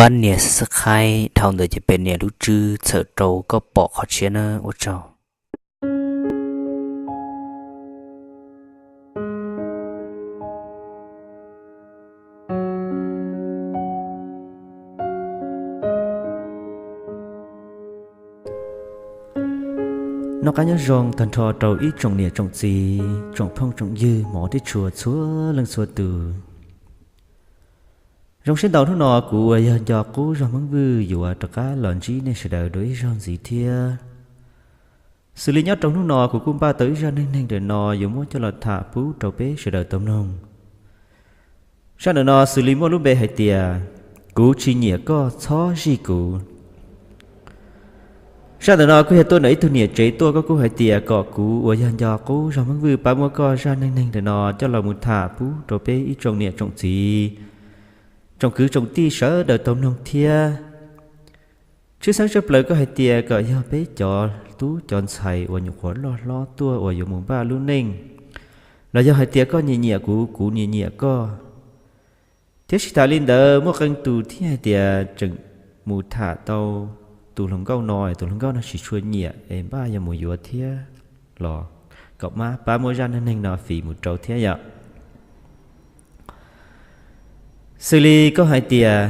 Pab nias subscribe, dhau ntawd ces pem nias lub tswb txhawm rau koj pom qhov tshiab na, ua tsaug. Noj qab nyob zoo tag nrho rau ib tsoom niam tsoom txiv, tsoom phooj tsoom ywg, hmov thiab tshua txhua leej txhua tus. Zoo siab ntau hnub no kuv uas yog nco qub zog Hmoob Vwj yuav rov qab los ntsib nej sawv daws dua ib zaug ntxiv thiab. Xws li nyob rau hnub no kuv kuj npaj tau ib zaj neej neeg ntawm no yuav muab coj los tham pub rau peb sawv daws tau mloog. Zaj ntawm no xws li muaj lub npe hais tias, kuv tsis nyiam koj txhob zij kuv. Zaj ntawm no kuj yog tuaj ntawm ib tug niam tsev tuaj, koj kuj hais tias kom kuv uas yog nco qub zog Hmoob Vwj pab muab koj zaj neej neeg ntawm no coj los mus tham pub rau peb ib tsoom niam tsoom txiv, tsoom kwv tsoom tij sawv daws tau mloog thiab. Tshwj xeeb tshaj plaws koj hais tias kom yog peb cov tub cov ntxhais uas nyuam qhuav loj hlob tuaj uas yuav mus npaj lub neej, los yog hais tias koj nyiam nyiam kuv, kuv nyiam nyiam koj. Thiab tsis tas li ntawd muaj qee tus thiab hais tias tseem mus tham tau tus hluas nkauj no, tus hluas nkauj no tsis tshua nyiam es npaj yuav mus yuav thiab, los kom mab pab muab zaj neej neeg no fim mus rau thiab yom. Xws li koj hais tias,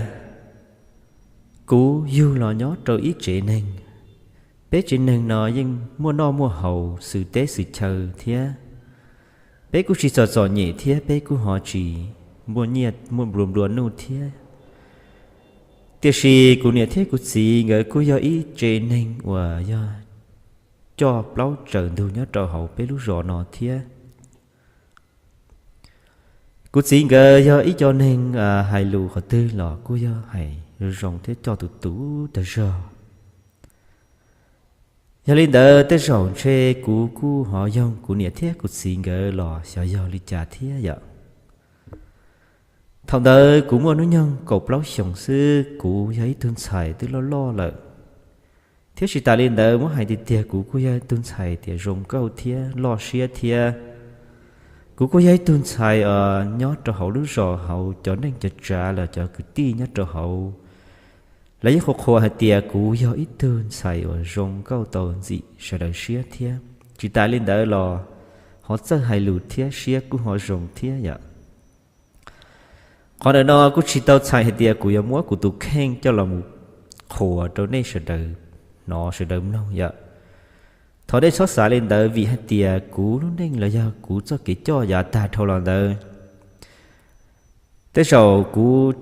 kuv yug los nyob rau ib tsev neeg, peb tsev neeg no yeej muaj noj muaj haus xws teb xws chaw thiab. Peb kuj tsis txom txom nyem thiab peb kuj ho tsis muaj nyiaj muaj nplua nplua nuj thiab. Tiam sis kuv niam thiab kuv txiv nkawd kuj yog ib tsev neeg uas yog coj plaub tsaws ntug nyob rau hauv peb lub zos no thiab. Kuv txiv nkawd yog ib co neeg hais lus qhov twg los kuj yog hais zoo zoo thiab coj tus tus tag zog. Yog li ntawd tej zaum ntshe kuv kuj ho yoog kuv niam thiab kuv txiv nkawd los xyov yog li cas thiab yom. Thaum ntawd kuv muaj hnub nyoog kaum plaub xyoos xwb, kuv yog ib tug ntxhais twb loj loj lawm. Thiab tsis tas li ntawd muab hais tiag tiag kuv kuj yog ib tug ntxhais tias zoo nkauj thiab loj siab thiab. Kuv kuj yog ib tug ntxhais nyob rau hauv lub zos hauv cov neej cov tsav los cov kwv tij nyob rau hauv, lawv yeej qhuas qhuas hais tias kuv yog ib tug ntxhais uas zoo nkauj tau ntxim sawv daws siab thiab. Tsis tas li ntawd los ho txawj hais lus thiab siab kuj ho zoo thiab yom. Qhov ntawm no kuj tsis tau txhais hais tias kuv yuav muab kuv tus kheej coj los mus qhuas rau nej sawv daws hnov sawv daws mloog yom. Thov nej txhob xav li ntawd vim hais tias kuv lub neej los yog kuv txoj kev coj yav tag dhau los ntawd, tej zaum kuv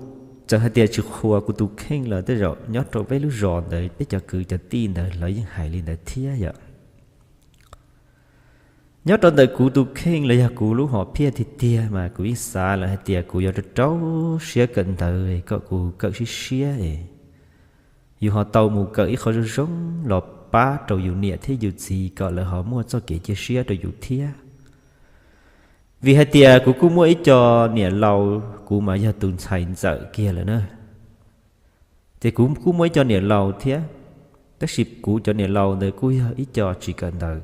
txawm hais tias tsis qhuas kuv tus kheej los tej zaum nyob rau peb lub zos ntawd peb cov kwv cov tij ntawd lawv yeej hais li ntawd thiab yom. Nyob rau ntawm kuv tus kheej los yog kuv lub hom phiaj tiag tiag mas kuv yeej xav lawm hais tias kuv yuav rau rau siab kawm ntawv kom kuv kawm siab siab es yus ho tau mus kawm ib qho zoo zoo los pab rau yus niam thiab yus txiv kom lawv ho muaj txoj kev cia siab rau yus thiab. Vim hais tias kuv kuj muaj ib co niam laus, kuv mas yog tus ntxhais ntxawm kiag lawm na, ces kuv kuj muaj ib co niam laus thiab. Tab sis kuv cov niam laus ntawd kuj yog ib co tsis kawm ntawv.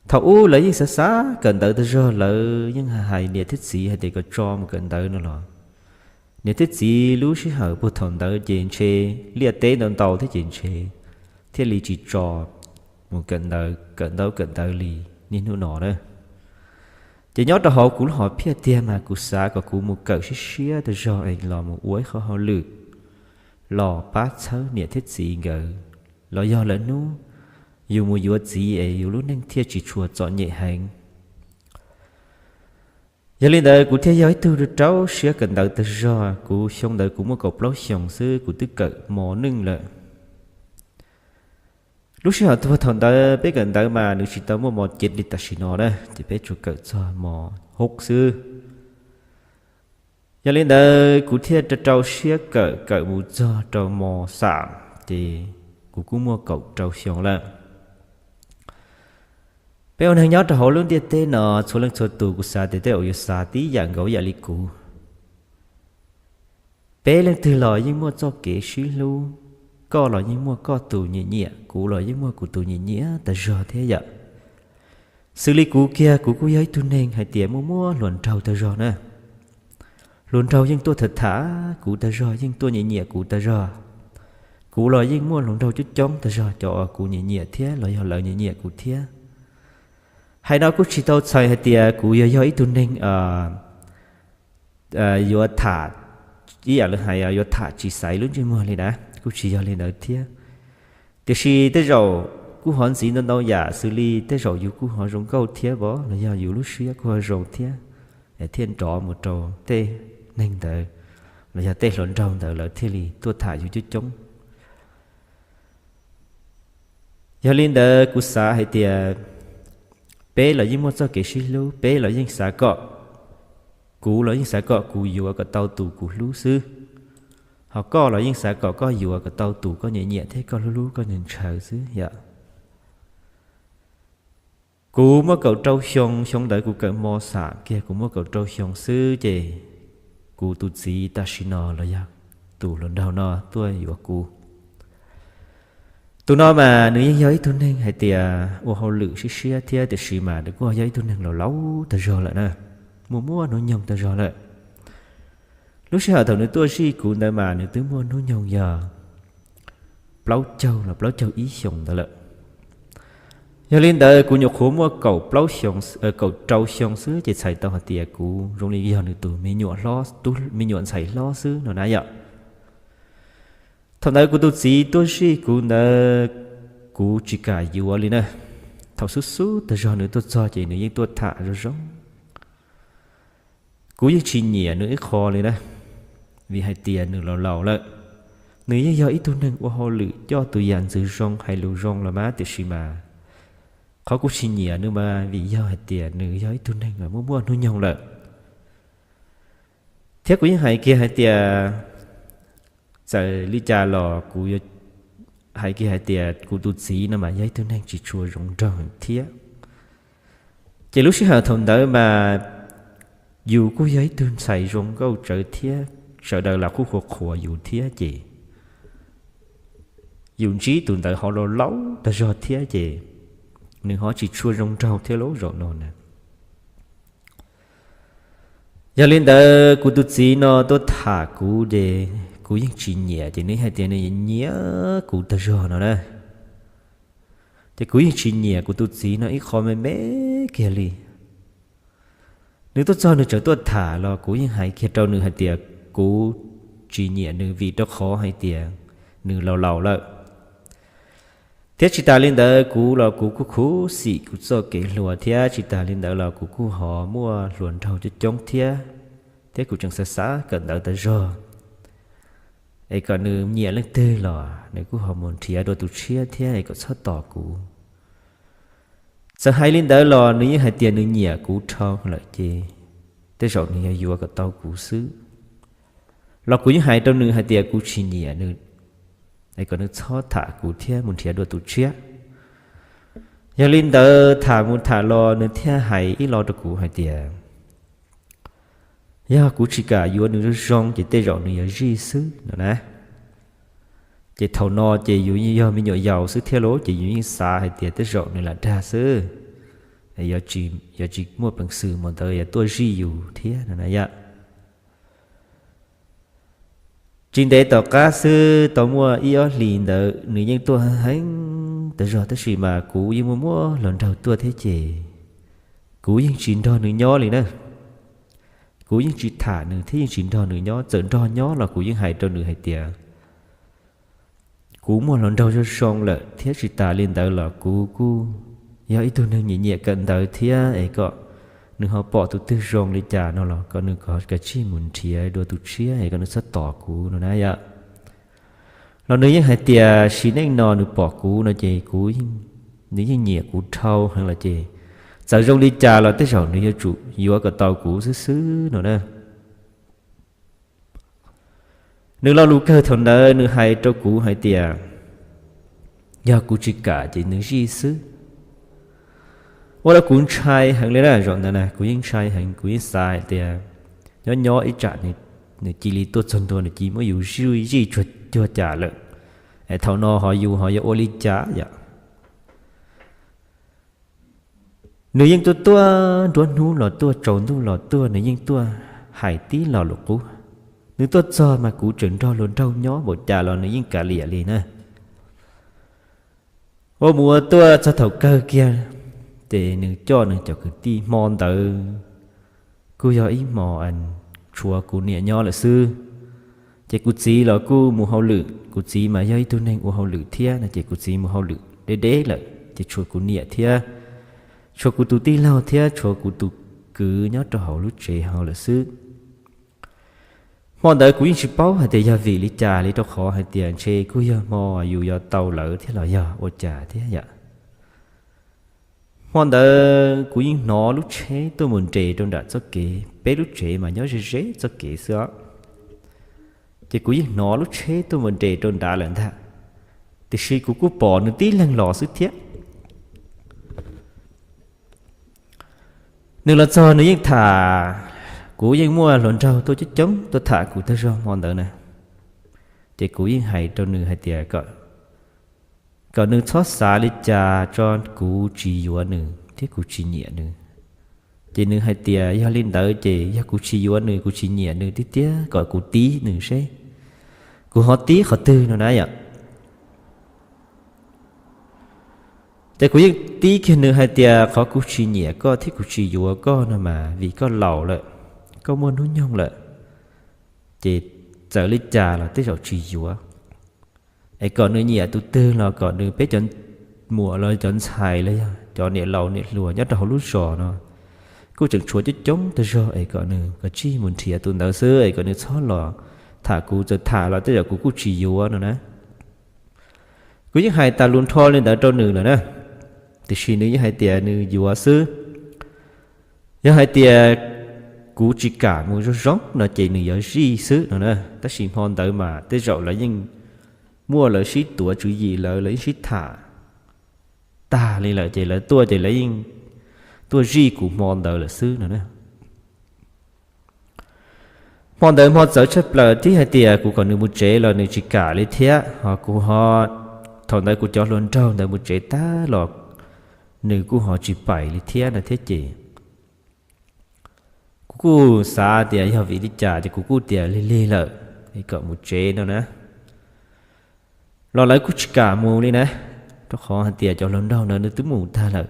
Thaum ub lawv yeej xav xav kawm ntawv tag zog, lawv yeej hais niam thiab txiv hais tias kom tso mus kawm ntawv no los niam thiab txiv lub sij hawm puag thaum ntawd ces ntshe liaj teb ntau ntau thiab ces ntshe thiaj li tsis tso mus kawm ntawv, kawm ntaub kawm ntawv li niaj hnub no na. Ces nyob rau hauv kuv lub hom phiaj tiag mas kuv xav kom kuv mus kawm siab siab tag zog es los mus ua ib qho hauj lwm los pab txhawb niam thiab txiv nkawd, los yog lawm hnub yus mus yuav txiv es yus lub neej thiaj tsis tshua txom nyem heev. Yog li ntawd kuv thiaj yog ib tug rau rau siab kawm ntawv tag zog. Kuv xyoo ntawd kuv muaj kaum plaub xyoos xwb kuv twb kawm mos neej lawm. Lub sij hawm puag thaum ntawd peb kawm ntawv mas nws tsis tau muaj mos cev li tam sim no na, ces peb tsuas kawm txog mos hub xwb. Yog li ntawd kuv thiaj rau rau siab kawm, kawm mus txog rau mos xam, ces kuv kuj muaj kaum rau xyoo lawm. Peb ua neeg nyob rau hauv lub ntiaj teb no txhua leej txhua tus kuv xav tias tej zaum yuav xav tib yam nkaus yam li kuv. Peb leej twg los yeej muaj txoj kev sib hlub, koj los yeej muaj koj tus nyiam nyiam, kuv los yeej muaj kuv tus nyiam nyiam tag zog thiab yom. Xws li kuv kiag kuv kuj yog ib tug neeg hais tias muaj muaj hluas nraug tag zog na. Hluas nraug yeej tuaj tham tham kuv tag zog, yeej tuaj nyiam nyiam kuv tag zog. Kuv los yeej muaj hluas nraug coob coob tag zog, cov uas kuv nyiam nyiam thiab los yog lawv nyiam nyiam kuv thiab. Hais no kuj tsis tau txhais hais tias kuv yuav yog ib tug neeg yuav tham, ib yam li hais yuav tham tsis xaiv lub ntsej muag li na, kuj tsis yog li ntawd thiab. Tiam sis tej zaum kuj ho ntxiv ntau ntau yam xws li tej zaum yus kuj ho zoo nkauj thiab los yog yus lub siab kuj ho zoo thiab, thiaj nrov mus rau tej neeg ntawd los yog tej hluas nraug ntawd lawv thiaj li tuaj tham yus coob coob. Yog li ntawd kuv xav hais tias peb los yeej muaj txoj kev sib hlub, peb los yeej xav kom, kuv los yeej xav kom kuv yuav kom tau tus kuv hlub xwb, ho koj los yeej xav kom koj yuav kom tau tus koj nyiam nyiam thiab koj hlub hlub koj ntshaw ntshaw xwb yom. Kuv muaj kaum rau xyoo, xyoo ntawd kuv kawm mos xam kiag kuv muaj kaum rau xyoo xwb ces kuv tus txiv tam sim no los yog tus hluas nraug no tuaj yuav kuv. Tus no mas nws yeej yog ib tug neeg hais tias ua hauj lwm siab siab thiab tiam sis mas nws kuj yog ib tug neeg laus laus tag zog lawm na, muaj muaj hnub nyoog tag zog lawm. Lub sij hawm thaum nws tuaj zij kuv ntawd mas nws twb muaj hnub nyoog yog plaub caug los plaub caug ib xyoos ntawd lawm. Yog li ntawd kuv nyuam qhuav muaj kaum plaub xyoo, kaum rau xyoo xwb ces txhais tau hais tias kuv zoo li yog nws tus me nyuam hlob, me nyuam ntxhais hlob xwb no na yom. Thaum ntawd kuv tus txiv tuaj zij kuv ntawd, kuv tsis kam yuav li na. Thaum xub xub tag zog nws tuaj txog ces nws yeej tuaj tham zoo zoo. Kuv yeej tsis nyiam nws ib qho li na, vim hais tias nws laus laus lawm. Nws yeej yog ib tug neeg ua hauj lwm coj tus yam ntxwv zoo hais lus zoo los mas tiam sis mas qhov kuv tsis nyiam nws mas vim yog hais tias nws yog ib tug neeg muaj muaj hnub nyoog lawm. Thiab kuv yeej hais kiag hais tias txawm li cas los kuv hais kiag hais tias kuv tus txiv no mas yog ib tug neeg tsis tshua zoo nraug thiab. Ces lub sij hawm thaum ntawd mas yus kuj yog ib tug ntxhais zoo nkauj tsawv thiab, sawv daws los kuj qhuas qhuas yus thiab ces yus ntsib tus ntawd ho laus laus tag zog thiab ces nws ho tsis tshua zoo nraug thiab lub zaum no na. Yog li ntawd kuv tus txiv no tuaj tham kuv ces kuv yeej tsis nyiam ces nws hais tias nws nyiam kuv tag zog no na. Ces kuv yeej tsis nyiam kuv tus txiv no ib qho me me kiag li. Nws tuaj txog nws tseem tuaj tham los kuv yeej hais kiag rau nws hais tias kuv tsis nyiam nws vim rau qhov hais tias nws laus laus lawm. Thiab tsis tas li ntawd kuv los kuv kuj khuv xim kuv txoj kev hluas thiab tsis tas li ntawd los kuv kuj ho muaj hluas nraug coob coob thiab. Thiab kuv tseem xav xav kawm ntawv tas zog es kom nws nyiam leej twg los nws kuj ho mus nrhiav dua tus tshiab thiab es kom txhob tos kuv. Txawm hais li ntawd los nws yeej hais tias nws nyiam kuv dhau lawm ces tej zaum nws yog yuav kom tau kuv xwb. Los kuv yeej hais rau nws hais tias kuv tsis nyiam nws, es kom nws txhob tham kuv thiab mus nrhiav dua tus tshiab. Yog li ntawd tham mus tham los nws thiaj hais ib lo rau kuv hais tias yog kuv tsis kam yuav nws zoo zoo ces tej zaum nws yuav zij xwb no na. Ces thaum no ces yus yog me nyuam yaus xwb thiab lauj ces yus yeej xav hais tias tej zaum nws lam dag xwb, yuav tsis muaj peev xwm mus ntawd yuav tuaj zij yus thiab no na yom. Tsis ntev tom qab xwb tau muaj ib ob hlis ntawd nws yeej tuaj heev tas zog tab sis mas kuv yeej muaj muaj hluas nraug tuaj thiab ces kuv yeej tsis nrog nws nyob li na. Kuv yeej tsis tham nws thiab yeej tsis nrog nws nyob, txawm nrog nyob los kuv yeej hais rau nws hais tias kuv muaj hluas nraug zoo zoo lawm thiab tsis tas li ntawd los kuv kuj yog ib tug neeg nyiam nyiam kawm ntawv thiab es kom nws ho pom tus twg zoo li cas no los kom nws kav tsij mus nrhiav dua tus tshiab es kom nws txhob tos kuv no na yom. Los nws yeej hais tias sim neej no nws pom kuv no ces kuv, nws yeej nyiam kuv dhau heev lawm ces txawm zoo li cas los tej zaum nws yuav tsum yuav kom tau kuv xwb xwb no na. Nws lo lus kawg thaum ntawd nws hais rau kuv hais tias yog kuv tsis kam ces nws zij xwb. Ua rau kuv ntshai heev li na, zaum ntawd na kuv yeej ntshai heev, kuv yeej xav hais tias nyob nyob ib tsam nws cia li tuaj txog ntua nws cia li muab yus zij tsuag cuag cas lawm, es thaum no ho yus ho yuav ua li cas yom. Nws yeej tuaj tuaj nruab hnub los tuaj, tsaus ntuj los tuaj, nws yeej tuaj hais tib lo lus qub. Nws tuaj txog mas kuv tseem nrog hluas nraug nyob npaum cas los nws yeej kav liam li na. Ua mus ua tuaj txog thaum kawg kiag, ces nws coj nws cov kwv tij hmo ntawd kuj yog ib hmo tshuav kuv niam nyob lawm xwb. Ces kuv txiv los kuj mus hauj lwm, kuv txiv mas yog ib tug neeg ua hauj lwm thiab no ces kuv txiv mus hauj lwm deb deb lawm ces tshuav kuv niam thiab, tshuav kuv tus tij laug thiab tshuav kuv tus kwv nyob rau hauv lub tsev hauv lawm xwb. Hmo ntawd kuv yeej tsis paub hais tias yog vim li cas li rau qhov hais tias ntshe kuj yog hmo yus yuav tau lawv thiab los yog ua cas thiab yom. Hmo ntawd kuv yeej hnov lub tsheb tuaj mus nres rau nram txoj kev, peb lub tsev mas nyob ze ze txoj kev xwb os. Ces kuv yeej hnov lub tsheb tuaj mus nres rau nrad lawm ntag, tiam sis kuv kuj pom nws tib leeg los xwb thiab. Nws los txog nws yeej tham, kuv yeej muaj hluas nraug tuaj coob coob tuaj tham kuv tag zog hmo ntawd na. Ces kuv yeej hais rau nws hais tias kom nws txhob xav li cas tso, kuv tsis yuav nws thiab kuv tsis nyiam nws. Ces nws hais tias yog li ntawd ces yog kuv tsis yuav nws, kuv tsis nyiam nws tiag tiag, kom kuv tib nws seb kuv ho tib qhov twg no na yom. Ces kuv yeej tib kiag nws hais tias qhov kuv tsis nyiam koj thiab kuv tsis yuav koj no mas vim koj laus lawm, koj muaj hnub nyoog lawm, ces txawm li cas los tej zaum tsis yuav. Es kom nws nyiam tus twg los kom nws peb cov muam los cov ntxhais los yog cov niam laus niam hluas nyob rau hauv lub zos no kuj tseem tshuav coob coob tag zog, es kom nws kom tsij mus nrhiav tus ntawd xwb, es kom nws txhob los tham kuv, txawm tham los tej zaum kuv kuj tsis yuav no na. Kuv yeej hais tas lus nrho li ntawd rau nws lawm na, tiam sis nws yeej hais tias nws yuav xwb. Yog hais tias kuv tsis kam mus zoo zoo no ces nws yuav zij xwb no na. Tab sis hmo ntawd mas tej zaum lawv yeej muaj lawv sib tuav tswv yim, lawv lawv yeej sib tham tag li lawm ces lawv tuaj ces lawv yeej tuaj zij kuv hmo ntawd lawm xwb no na. Hmo ntawd hmo txawv tshaj plaws thiab, hais tias kuv kom nws mus tsev los nws tsis kam li thiab, ho kuv ho, thaum ntawd kuv cov hluas nraug ntawd mus tsev tag los nws kuj ho tsis pais li thiab no thiab ces kuv kuj xav tias yog vim li cas ces kuv kuj tias lig lig lawm, kom mus tsev no na. Los lawv kuj tsis kam mus li na, rau qhov hais tias cov hluas nraug ntawd nws twb mus tag lawm,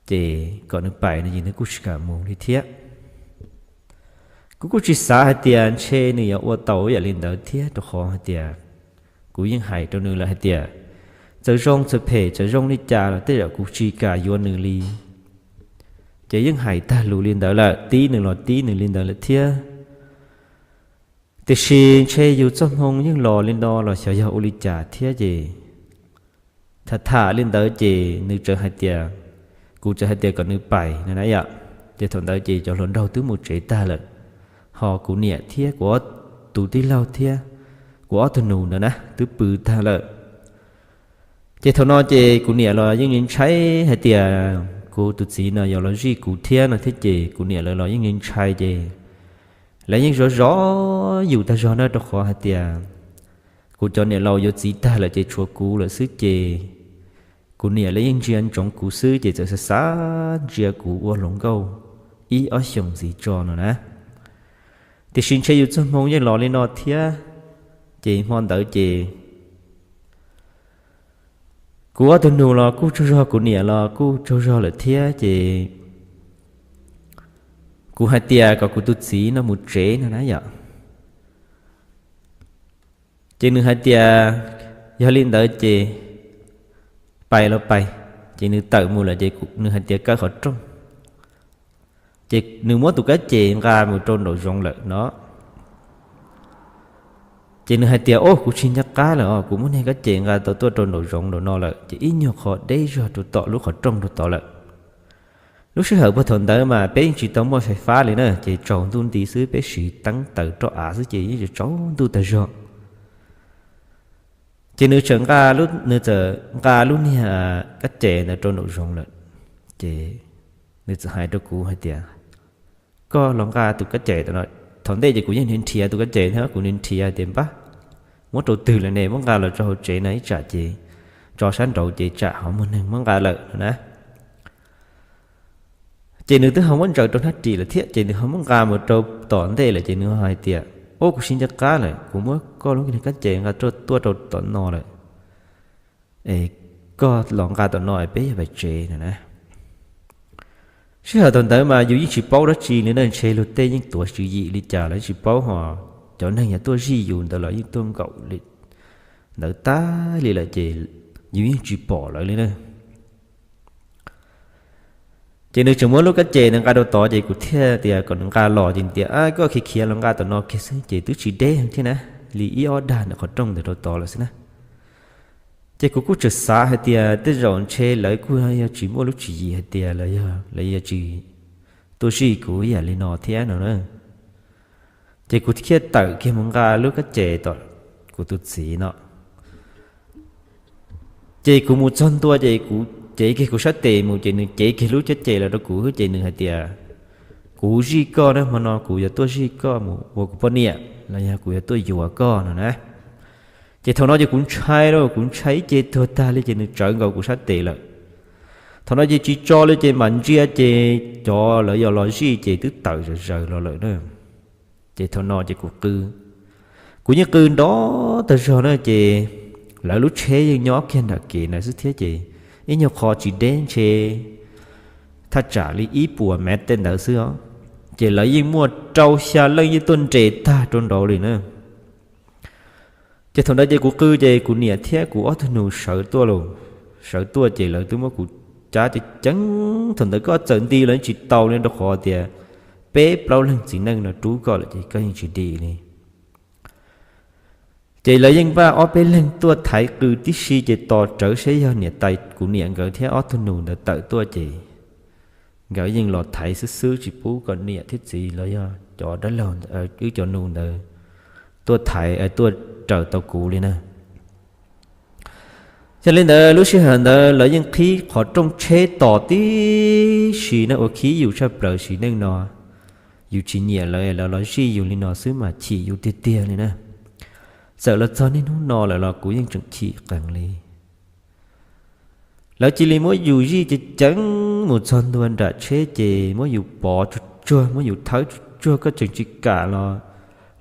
ces kom nws pais no ces nws kuj tsis kam mus li thiab. Kuv kuj tsis xav hais tias ntshe nws yuav ua tau yam li ntawd thiab, rau qhov hais tias kuv yeej hais rau nws lawm hais tias txawm zoo txawm phem txawm zoo li cas los tej zaum kuv tsis kam yuav nws li. Ces yeej hais tag lus li ntawd lawm, tib nws los tib nws li ntawd lawm thiab. Tiam sis ntshe yus txoj hmoo yeej los li no los xyov yog ua li cas thiab ces tham tham li ntawd ces nws txawm hais tias, kuv txawm hais tias kom nws pais no na yom. Ces thaum ntawd ces cov hluas nraug twb mus tsev tag lawm, ho kuv niam thiab kuv ob tus tij laug thiab kuv ob tug nus ntawd na twb pw tag lawm. Ces thaum no ces kuv niam los yeej ntshai hais tias kuv tus txiv no yuav los zij kuv thiab no thiab ces kuv niam lawv los yeej ntshai ces lawv yeej zov zov yus tag zog na, rau qhov hais tias kuv cov niam laus yuav txiv tag lawm ces tshuav kuv lawm xwb ces kuv niam lawv yeej ntsia ntsoov kuv xwb ces txawm xav xav ntsia kuv ua hluas nkauj ib ob xyoos ntxiv tso no na. Tiam sis ntshe yus txoj hmoo yeej los li no thiab, ces hmo ntawd ces kuv ob tug nus los kuj tsaug zog, kuv niam los kuj tsaug zog lawm thiab ces kuv hais tias kom kuv tus txiv no mus tsev no na yom. Ces nws hais tias yog li ntawd ces pais los pais. Ces nws tawm mus lawm ces nws hais tias kaw qhov rooj, ces nws muab tus kab ces nqa mus rau nraum zoov lawm no. Ces nws hais tias o kuv tsis nco qab lawm os, kuv muab niag kab ces nqa tau tuaj rau nraum zoov nraum no lawm ces ib nyuag qho deb zog rau tom lub qhov rooj rau tod lawm. Lub sij hawm puag thaum ntawd mas peb yeej tsis tau muaj fais fab li na, ces tsaus ntuj nti xwb, peb siv teeb taws roj av xwb ces yeej tsaus ntuj tag zog. Ces nws txawm nqa lub niag kab ces ntawd rau nraum zoov lawm, ces nws txawm hais rau kuv hais tias koj los nqa tus kab ces no. Thaum ntej ces kuv yeej nrhiav tus kab ces thiab, kuv nrhiav tias npab muab rau twg lawm ne, muab nqa los rau hauv tsev no ib tsam ces tso sab nraud ces tsam ho muaj neeg muab nqa lawm no na. Ces nws twb ho muab ntsaws rau hnab ris lawm thiab, ces nws ho muab nqa mus rau tom ntej lawm, ces nws ho hais tias, Ub, kuv sib nco qab lawm, kuv muab koj lub kab ces nqa tuaj rau tom no lawm, es koj los nqa tom no es peb yog pais tsev no na. Sij hawm thaum ntawd mas yus yeej tsis paub dab tsi li na, ntshe luag tej yeej tuav tswv yim li cas los tsis paub, ho cov neeg yog tuaj zij yus ntawd los yeej tuaj nkaum li ntawd tag li lawm, ces yus yeej tsis pom lawv li na. Ces nws tseem muab lub kab ces nws nqa rau tod, ces kuv thiaj tias kom nws nqa los, ces nws tias, Koj khiav khiav los nqa tom no kiag xwb, ces twb tsis deb thiab na, li ib ob dag ntawm qhov rooj ntawd rau tod lawm xwb na. Ces kuv kuj tseem xav hais tias tej zaum ntshe lawv kuj yog tsis muaj lub tswv yim hais tias lawv yog tsis tuaj zij kuv ib yam li no thiab no na. Ces kuv thiaj tawm kiag mus nqa lub kab ces tom kuv tus txiv no. Ces kuv mus txog ntua ces kuv cev kiag kuv sab tes mus, ces nws cev kiag lub kab ces los rau kuv, ces nws hais tias, Kuv zij koj na, hmo no kuv yuav tuaj zij koj mus ua kuv poj niam los yog kuv yuav tuaj yuav koj no na. Ces thaum no ces kuv ntshai lauj, kuv ntshai ib ce tuag tag li, ces nws tsawv nkaus kuv sab tes lawm. Thaum no ces tsis tso li, ces mam ntsia ces cov lawv yog los zij ces twb tawm zom zaws los lawm na. Ces thaum no ces kuv qw, kuv yeej qw nrov tag zog na, ces lawv lub tsheb yeej nyob kiag nram kev ntawd xwb thiab, ces ib nyuag qho tsis deb ntshe thaj tsam li ib puas mev tej ntawd xwb os. Ces lawv yeej muaj rau xya leej yeej tuaj nres tag rau nraud li na. Ces thaum ntawd ces kuv qw ces kuv niam thiab kuv ob tug nus sawv tuaj los, sawv tuaj ces lawv twb muab kuv cab ceev ceev. Thaum ntawd koj txawm nti los tsis tau li, rau qhov tias peb plaub leeg txiv neej no rub koj lawm ces koj yeej tsis dim li. Ces lawv yeej npaj ob peb leeg tuaj thaiv qw tib si, ces tos rawv saib yog niam tais kuv niam nkawd thiab ob tug nus ntawd tawm tuaj, ces nkawd yeej los thaiv xwb xwb, tsis pub kom niam thiab txiv los yog cov dab laug, wb cov nus ntawd tuaj thaiv, tuaj raws tau kuv li na. Yog li ntawd lub sij hawm ntawd lawv yeej qhib qhov rooj tsheb tos tib si na, ua khib yus tshaj plaws sim neej no. Yus tsis nyiam lawv, lawv los zij yus li no xwb mas chim yus tiag tiag li na. Txawm los txog niaj hnub no lawm los kuv yeej tseem chim qees li. Lawv cia li muab yus zij ceev ceev mus txog ntua nram tsheb, ces muab yus pov tsuag tsuag, muab yus thawb tsuag tsuag, koj tseem tsis kam los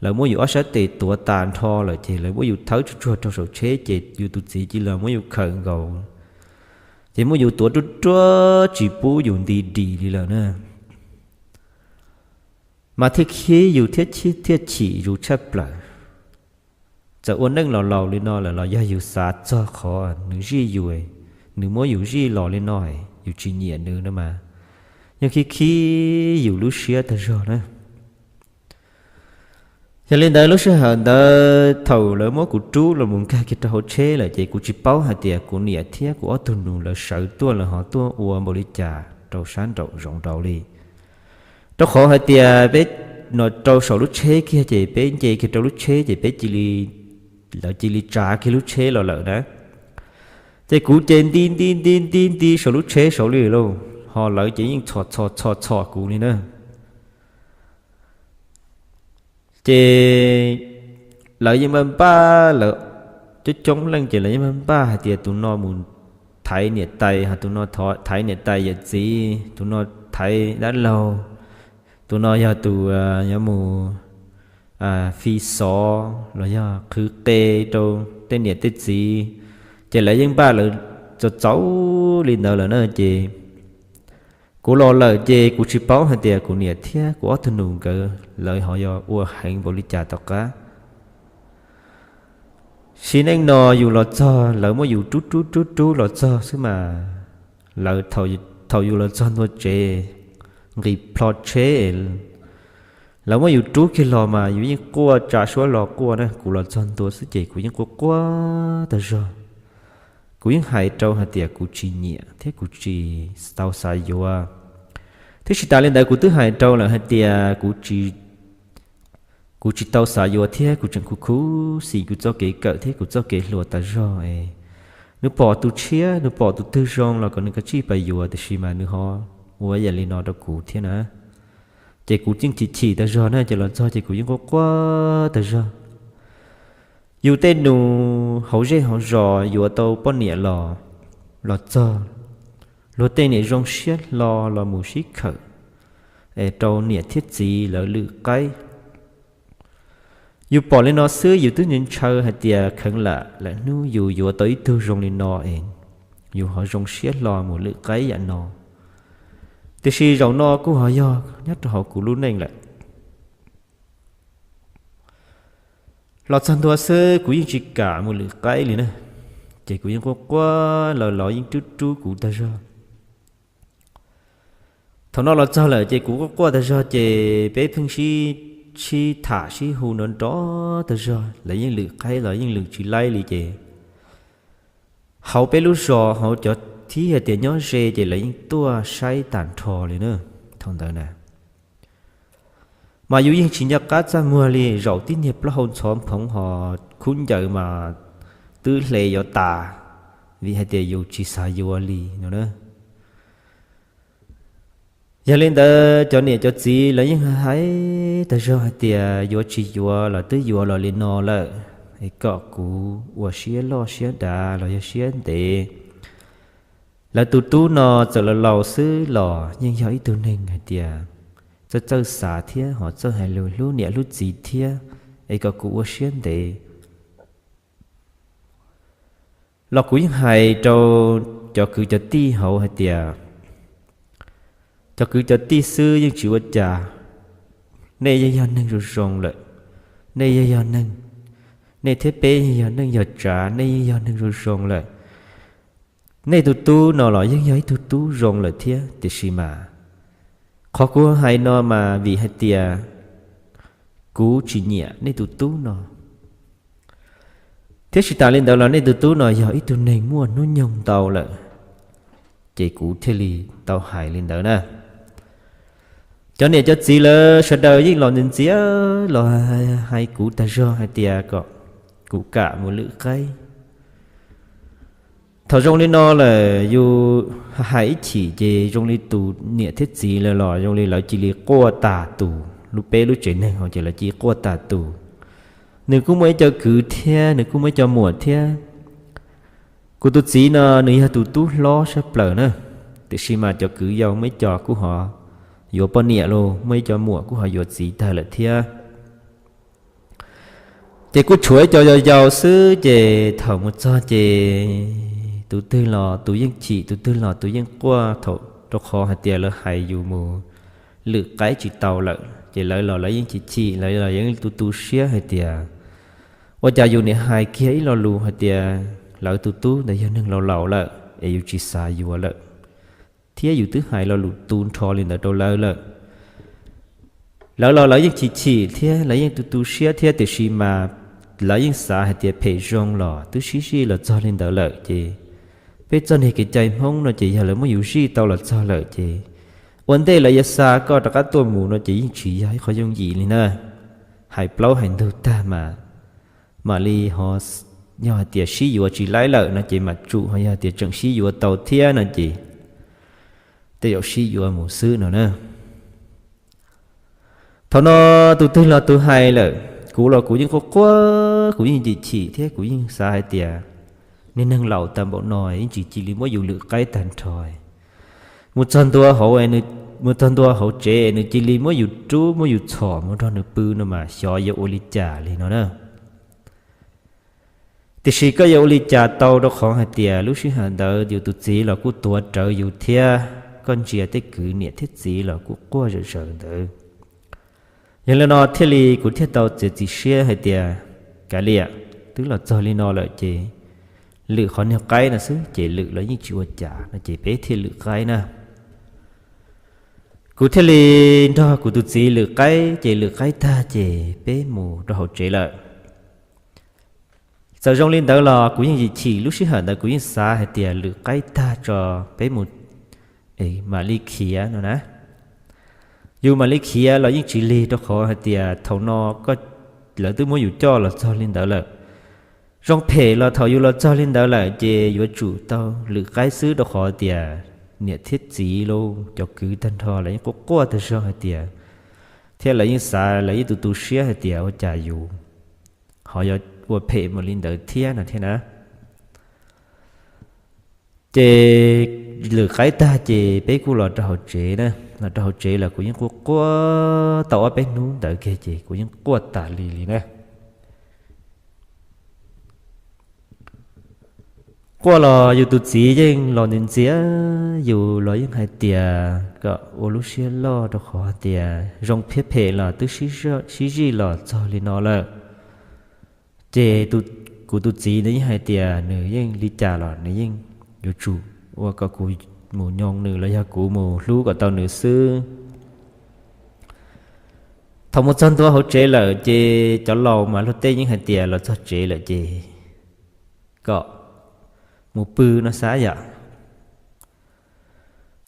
lawv muab yus ob sab tes tuav tas nrho lawm, ces lawv muab yus thawb tsuag tsuag rau saum tsheb, ces yus tus txiv cia li muab yus khawm nkaus, ces muab yus tuav ruaj ruaj tsis pub yus nti dim li lawm na. Mas thiaj khib yus thiab, thiaj chim yus tshaj plaws. Txawm ua neej los laus li no lawm los yog yus xav txog qhov nws zij yus, nws muab yus zij los li no, yus tsis nyiam nws no mas yeej khib khib yus lub siab tag zog na. Yog li ntawd lub sij hawm ntawd thaum lawv muab kuv rub los mus nkag kiag rau hauv tsheb lawm, ces kuv tsis paub hais tias kuv niam thiab kuv ob tug nus lawv sawv tuaj lawv ho tuaj ua npaum li cas rau sab nraum zoov nraud li. Rau qhov hais tias peb no rau saum lub tsheb kiag, ces peb nce kiag rau lub tsheb ces peb cia li, lawv cia li tsav kiag lub tsheb los lawm na. Ces kuv ces nti nti nti nti nti saum lub tsheb saud li lauj, ho lawv ces yeej txhos txhos txhos txhos kuv li na. Ces lawv yeej npaj npaj, lawv coob coob leej ces lawv yeej npaj npaj hais tias tus no mus thaiv niam tais, ho tus no thaiv niam tais yawm txiv, tus no thaiv dab laug, tus no yog tus yuav mus fi xov los yog qhwv qe rau tej niam tej txiv. Ces lawv yeej npaj lawv txaus txaus li ntawd lawm na, ces kuv los lawm ces kuv tsis paub hais tias kuv niam thiab kuv ob tug nus nkawd lawv ho yog ua heev npaum li cas tom qab. Sim neej no yus los txog lawv muab yus rub rub rub rub los txog xwb mas, lawv, thaum yus los txog ntua tsev, nqis plho tsheb, lawv muab yus rub kiag los mas yus yeej quaj tsa suab los quaj na. Kuv los txog ntua xwb ces kuv yeej quaj quaj tag zog. Kuv yeej hais rau hais tias kuv tsis nyiam thiab kuv tsis tau xav yuav. Thiab tsis tas li ntawd kuv twb hais rau lawm hais tias kuv tsis tau xav yuav thiab kuv tseem khuv khuv xim kuv txoj kev kawm thiab kuv txoj kev hluas tas zog. Nws pom tus tshiab, nws pom tus twg zoo los kom nws kav tsij pais yuav, tiam sis mas nws ho ua yam li no rau kuv thiab na. Ces kuv yeej chim chim tas zog na, ces los txog ces kuv yeej quaj quaj tas zog. Yus tej nus hauv zej hauv zos yuav tau poj niam los, los txog, luag tej niam zoo siab hlo los mus sib khawm, rau niam thiab txiv lawv lwm qaib. Yus pom li no xwb yus twb ntshaw hais tias kheev lam lawm hnub yus yuav tau ib tug zoo li no es yus ho zoo siab hlo mus lwm qaib yam no. Tiam sis zaum no kuj ho yog nyob rau hauv kuv lub neej lawm. Los txog ntua xwb kuv yeej tsis kam mus lwm qaib li na, ces kuv yeej quaj quaj, lawv los yeej rub rub kuv tag zog. Thaum no los txog lawm ces kuv quaj quaj tag zog ces peb pheej sib, sib tham sib hu nrov nrov tag zog, lawv yeej lwm qaib los yeej lwm tsis laib li ces hauv peb lub zos hauv cov thib hais tias nyob ze ces lawv yeej tuaj saib tag nrho li na. Thaum ntawd na mas yus yeej tsis nco qab txaj muag li, zaum tib niag plaub hau ntxhov phoov ho khub ncaws mas twb hle yuav tas, vim hais tias yus tsis xav yuav li no na. Yog li ntawd cov niam cov txiv lawv yeej hais tag zog hais tias yuav tsis yuav los twb yuav los li no lawm, es kom kuv ua siab loj siab dav los yog siab ntev. Lawv tus tub no txawm laus laus xwb los yeej yog ib tug neeg hais tias txawj txawj xav thiab ho txawj hais lus hlub niam hlub txiv thiab, es kom kuv ua siab ntev. Los kuv yeej hais rau cov kwv cov tij hauv hais tias cov kwv cov tij xwb yeej tsis ua cas, nej yeej yog neeg zoo zoo lawm, nej yeej yog neeg, nej thiab peb yeej yog neeg yog tsav, nej yeej yog neeg zoo zoo lawm. Nej tus tub no los yeej yog ib tug tub zoo lawm thiab, tiam sis mas qhov kuv hais no mas vim hais tias kuv tsis nyiam nej tus tub no. Thiab tsis tas li ntawd los nej tus tub no yog ib tug neeg muaj hnub nyoog ntau lawm, ces kuv thiaj li tau hais li ntawd na. Cov niam cov txiv lawv sawv daws yeej los ntxias ntxias los hais kuv tag zog hais tias kom kuv kam mus lwm qaib. Thaum zoo li no lawm yus hais ib chim ces zoo li tus niam thiab txiv lawv los zoo li lawv cia li quaj tas tus, lub peb lub tsev neeg hauv ces lawv cia li quaj tas tus. Nws kuj muaj ib co kwv thiab nws kuj muaj ib co muam thiab. Kuv tus txiv no nws yog tus tub hlob sab plaws na, tiam sis mas cov kwv yau muaj ib co kuj ho yuav poj niam los muaj ib co muam kuj ho yuav txiv tag lawm thiab. Ces kuj tshuav ib co yau yau xwb ces thaum mus txog ces tus twg los tus yeej chim, tus twg los tus yeej quaj thaum rau qhov hais tias lawv hais yus mus lwm qaib tsis tau lawm ces lawv los lawv yeej chim chim, lawv los yeej tu tu siab hais tias ua cas yus niaj hais kiag ib lo lus hais tias lawv tus tub ntawd yog neeg laus laus lawm es yus tsis xav yuav lawm, thiab yus twb hais lo lus tu nrho li ntawd rau lawv lawm. Lawv los lawv yeej chim chim thiab lawv yeej tu tu siab thiab tiam sis mas lawv yeej xav hais tias phem zoo los twb sib zij los txog li ntawd lawm ces peb txoj niag kev cai Hmoob no ces yog lawv muab yus zij tau los txog lawm ces ua ntej lawv yuav xa koj rov qab tuaj mus no ces yeej tsis yog ib qho yooj yim li na. Hais plaub hais ntug tag mas mam li ho, yog hais tias sib yuav tsis laib lawm no ces mam tsum, ho yog tias tseem sib yuav tau thiab no ces tej zaum sib yuav mus xwb no na. Thaum no tus twg los tus hais lawm, kuv los kuv yeej quaj quaj, kuv yeej chim chim thiab kuv yeej xav hais tias niag neeg laus tag npaum no yeej tsis cia li muab yus lwm qaib tag nrho. Mus txog ntua hauv, mus txog ntua hauv tsev nws cia li muab yus rub muab yus txhom mus nrog nws pw no mas xyov yuav ua li cas li no na. Tiam sis koj yuav ua li cas tau rau qhov hais tias lub sij hawm ntawd yus tus txiv los kuj tuav rawv yus thiab, koj ntsia tej kwv niam thiab txiv los kuj quaj zom zaws ntawd. Yog li no thiaj li kuv thiaj tau txiav txim siab hais tias kav liam, twb los txog li no lawm ces lwm qhov niag qaib no xwb ces lwm los yeej tsis ua cas no ces peb thiaj lwm qaib na. Kuv thiaj li nrog kuv tus txiv lwm qaib ces lwm qaib tag ces peb mus rau hauv tsev lawm. Txawm zoo li ntawd los kuv yeej chim chim, lub sij hawm ntawd kuv yeej xav hais tias lwm qaib tag tso peb mus mam li khiav no na. Yus mam li khiav los yeej tsis lig rau qhov hais tias thaum no lawv twb muab yus coj los txog li ntawd lawm. Zoo phem los thaum yus los txog li ntawd lawm ces yuav tsum tau lwm qaib xwb rau qhov tias niam thiab txiv los cov kwv tag nrho lawv yeej quaj quaj tag zog hais tias, thiab lawv yeej xav lawv yeej tu tu siab hais tias ua cas yus ho yuav ua phem mus li ntawd thiab no thiab na. Ces lwm qaib tag ces peb kuj los rau hauv tsev na. los rau hauv tsev lawm kuv yeej quaj quaj tau ob peb hnub ntawd kiag ces kuv yeej quaj tas li li na. Quaj los yus tus txiv yeej los ntxias ntxias yus los yeej hais tias kom ua lub siab loj rau qhov hais tias zoo thiab phem los twb sib zij los txog li no lawm. Ces kuv tus txiv nws yeej hais tias nws yeej li cas los nws yeej yuav tsum ua kom kuv mus nyoo nws los yog kuv mus hlub kom tau nws xwb. Thaum mus txog ntua hauv tsev lawm ces cov laus mas luag tej yeej hais tias los txog tsev lawm ces kom mus pw no xav yam.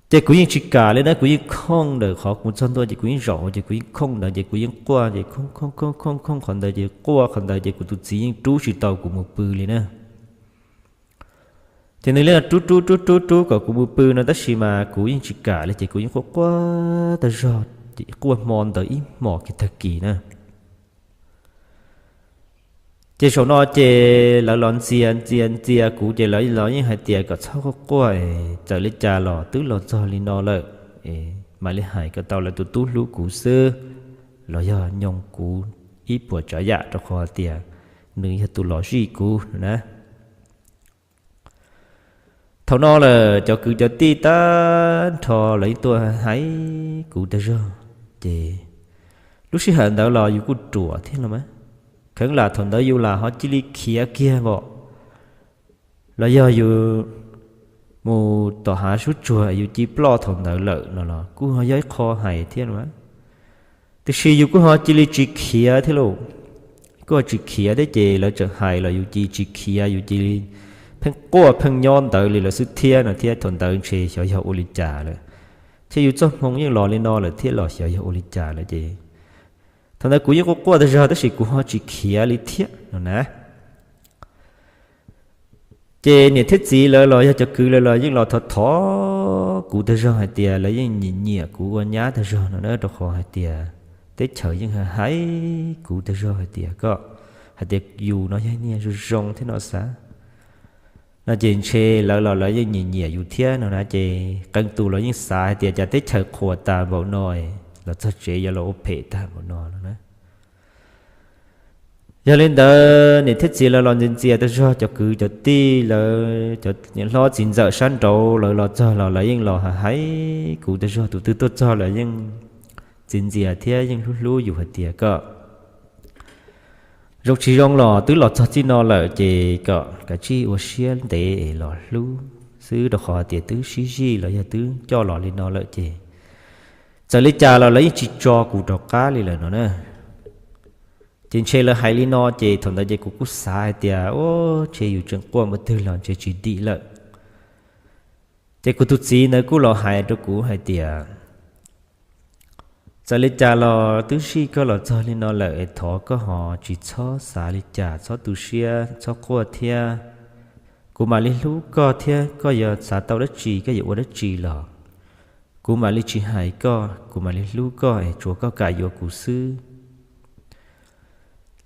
Ces kuv yeej tsis kam li na, kuv yeej khooj ntawm qhov kuv txog ntua ces kuv yeej zaum ces kuv yeej khooj ntawd ces kuv yeej quaj ces khooj khooj khooj khooj khooj qhov ntawd ces quaj qhov ntawd ces kuv tus txiv yeej rub tsis tau kuv mus pw li na. Ces nws li rub rub rub rub rub kom kuv mus pw no tab sis mas kuv yeej tsis kam li ces kuv yeej quaj quaj tag zog, quaj hmo ntawd ib hmos kiag tag kis na. Ces saum no ces lawv los ntxias ntxias ntxias kuv ces lawv los yeej hais tias kom txhob quaj quaj, txawm li cas los twb los txog li no lawm, mam li hais kom tau lawv tus tub hlub kuv xwb, los yog nyoo kuv ib puas tsav yam rau qhov tias nws yog tus los zij kuv no na. Thaum no lawm cov kwv cov tij tag nrho lawv yeej tuaj hais kuv tag zog, ces lub sij hawm ntawd los yus kuj ruam thiab los mas, kheev lam thaum ntawd yus lam ho cia li khiav kiag npaum, los yog yus mus tom hav sub tsuag yus cia li ploj thaum ntawd lawm no los kuj ho yog ib qho hais thiab los mas, tiam sis yus kuj ho cia li tsis khiav thiab lauj. Kuj ho tsis khiav thiab ces lawv tseem hais los yus cia li tsis khiav, yus cia li pheej quaj pheej nyob ntawd li lawm xwb thiab no thiab. Thaum ntawd ntshe xyov yog ua li cas lawm, thiab yus txoj hmoo yeej los li no lawm thiab los xyov yog ua li cas lawm ces thaum ntawd kuv yeej quaj quaj tag zog tab sis kuv ho tsis khiav li thiab no na. Ces niam thiab txiv lawv los yog cov kwv lawv los yeej los thov thov kuv tag zog hais tias lawv yeej nyiam nyiam kuv ua nyab tag zog no na, rau qhov hais tias teb chaws yeej hais kuv tag zog hais tias koj, hais tias yus no yog niag zoo zoo thiab no xav no ces ntshe lawv los lawv yeej nyiam nyiam yus thiab no na. Ces qee tus los yeej xav hais tias cas teb chaws qhuas tas npaum no, los txog tsev yuav los ua phem tag npaum no no na. Yog li ntawd niam thiab txiv lawv los ntxias ntxias tag zog, cov kwv cov tij lawv, cov niam hlob txiv ntxawm sab nraud lawv los txog los lawv yeej los hais kuv tag zog, tus twg tuaj txog lawv yeej ntxias ntxias thiab yeej hlub hlub yus hais tias koj zoo tsis zoo los twb los txog txij no lawm ces kom kav tsij ua siab ntev es los hlub xwb, rau qhov tias twb sib zij los yog twb coj los li no lawm ces txawm li cas los lawv yeej tsis tso kuv rov qab li lawm no na. Ces ntshe lawv hais li no ces thaum ntawd ces kuv kuj xav hais tias, u, ntshe yus tseem quaj mus twg los ntshe tsis dim lawm. Ces kuv tus txiv ntawd kuj los hais rau kuv hais tias, txawm li cas los twb zij koj los txog li no lawm es thov koj ho tsis txhob xav li cas, txhob tu siab txhob quaj thiab. Kuv mam li hlub koj thiab, koj yuav xav tau dab tsi koj yuav ua dab tsi los kuv mam li tsis hais koj, kuv mam li hlub koj es tsuas koj kam yuav kuv xwb.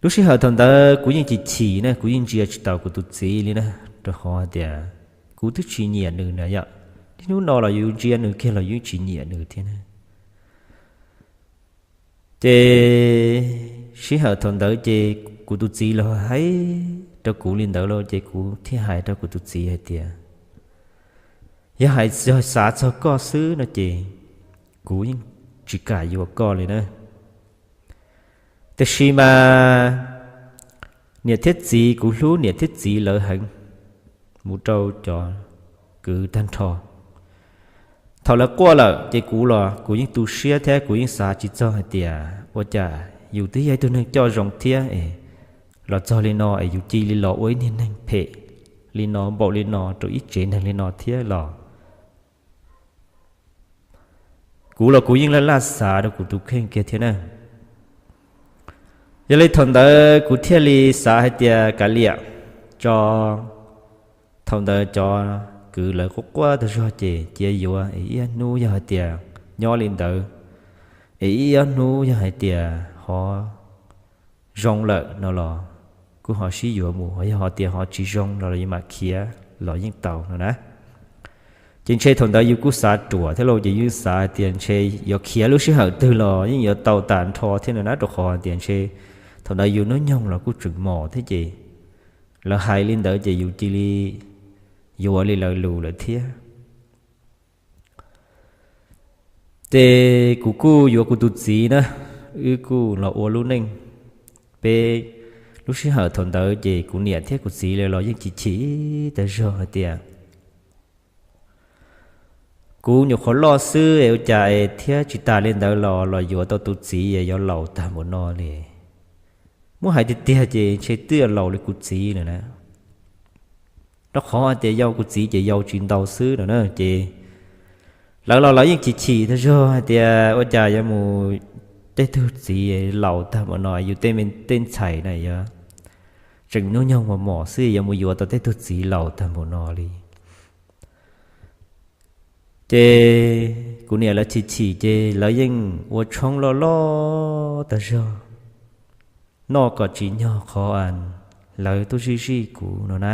Lub sij hawm thaum ntawd kuv yeej chim chim na, kuv yeej ntsia tsis taus kuv tus txiv li na, rau qhov hais tias kuv twb tsis nyiam nws na yom. Niaj hnub no los yus ntsia nws kiag los yus tsis nyiam nws thiab na. Ces sij hawm thaum ntawd ces kuv tus txiv los hais rau kuv li ntawd los ces kuv thiaj hais rau kuv tus txiv hais tias, yog hais yog xav txog koj xwb no ces kuv yeej tsis kam yuav koj li na. Tiam sis mas niam thiab txiv, kuv hlub niam thiab txiv lawv heev mus rau cov kwv tag nrho. Thaum lawv quaj lawm ces kuv los kuv yeej tu siab thiab kuv yeej xav tsis txog hais tias ua cas yus twb yog ib tug neeg coj zoo thiab es los txog li no es yus cia li los ua ib niag neeg phem li no npaum li no rau ib tsev neeg li no thiab los kuv los kuv yeej laj laj xav rau kuv tus kheej kiag thiab na. Yog li thaum ntawd kuv thiaj li xav hais tias kav liam tso. Thaum ntawd cov kwv lawv quaj quaj tag zog ces cia yuav es ib ob hnub yog hais tias nyob li ntawd es ib ob hnub yog hais tias ho zoo lawm no los kuj ho sib yuav mus, yog hais tias ho tsis zoo no los yuav mam khiav los yeej tau no na. Ces ntshe thaum ntawd yus kuj xav ruam thiab lauj, ces yus xav tias ntshe yuav khiav lub sij hawm twg los yeej yuav tau tas nrho thiab no na, rau qhov tias ntshe thaum ntawd yus hnub nyoog los kuj tseem mos thiab ces lawv hais li ntawd ces yus cia li yuav li lawv lus lawm thiab. Ces kuv kuj yuav kuv tus txiv na, wb kuj los ua lub neej. Peb lub sij hawm thaum ntawd ces kuv niam thiab kuv txiv lawv los yeej chim chim tag zog hais tias kuv nyuam qhuav loj xwb es ua cas es thiab tsis tas li ntawd los los yuav tau tus txiv es yuav laus tag npaum no li. Muab hais tiag tiag ces ntshe twb laus li kuv txiv lawm na, rau qhov hais tias yau kuv txiv ces yau tsis ntau xwb no na. Ces lawv los lawv yeej chim chim tag zog hais tias ua cas yuav mus, tej tug txiv laus tag npaum no, yus tej me tej ntxhais na yuav tseem hnub nyoog mos mos xwb yuav mus yuav tau tej tug txiv laus tag npaum no li. Ces kuv niam lawv chim chim ces lawv yeej ua tshoob loj loj tag zog, noj kom tsis nyog qhov lawv tuaj zij zij kuv no na.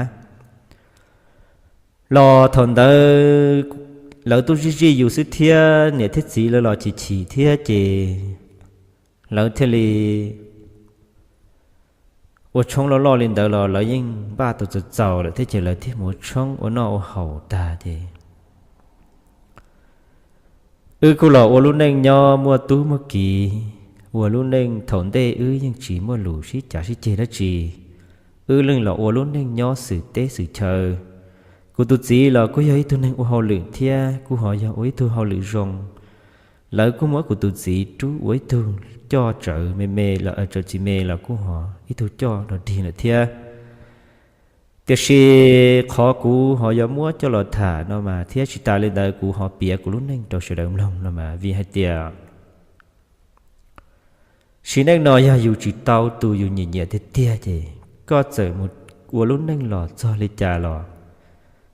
Los thaum ntawd lawv tuaj zij zij yus xwb thiab niam thiab txiv lawv los chim chim thiab ces lawv thiaj li ua tshoob loj loj li ntawd los lawv yeej npaj tau txaus txaus lawm thiab ces lawv thiaj mus ua tshoob ua noj ua haus tag ces wb kuj los ua lub neej nyob muaj tub muaj kiv, ua lub neej thaum ntej wb yeej tsis muaj lus sib cav sib ceg dab tsi. Wb yeej los ua lub neej nyob xwm teb xwm chaw. Kuv tus txiv los kuj yog ib tug neeg ua hauj lwm thiab kuj ho yog ua ib tug hauj lwm zoo. Lawv kuj muab kuv tus txiv rub ua ib tug coj tsawv me me los tsawv tsis me los kuj ho ib tug coj los dig lawm thiab. Tiam sis qhov kuv ho yuav muab coj los tham no mas thiab tsis tas li ntawd kuv ho piav kuv lub neej rau sawv daws mloog no mas vim hais tias sim neej no yog yus tsis tau tus yus nyiam nyiam tiag tiag ces koj txawm mus ua lub neej los txog li cas los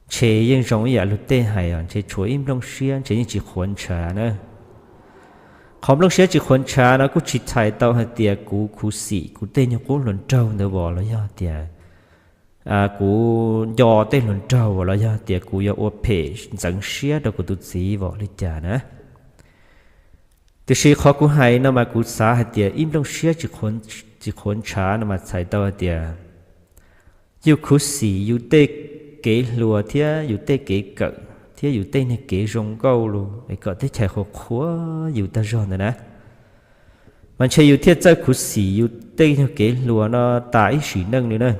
ntshe yeej zoo ib yam luag tej hais os, ntshe tshuav ib nplooj siab ntshe yeej tsis qhuav ntshav na. Qhov nplooj siab tsis qhuav ntshav no kuj tsis txhais tau hais tias kuv khuv xim kuv tej nyuag qub hluas nraug ntawd vos los yog tias kuv nco tej hluas nraug los yog tias kuv yuav ua phem ntxeev siab rau kuv tus txiv vos li cas na. Tiam sis qhov kuv hais no mas kuv xav hais tias ib nplooj siab tsis qhuav ntshav no mas txhais tau hais tias yus khuv xim yus tej kev hluas thiab yus tej kev kawm thiab yus tej niag kev zoo nkauj los es kom teb chaws qhuas qhuas yus tag zog ntawd na. Mas ntshe yus thiaj txawj khuv xim yus tej nyuag kev hluas no tas ib sim neej li na.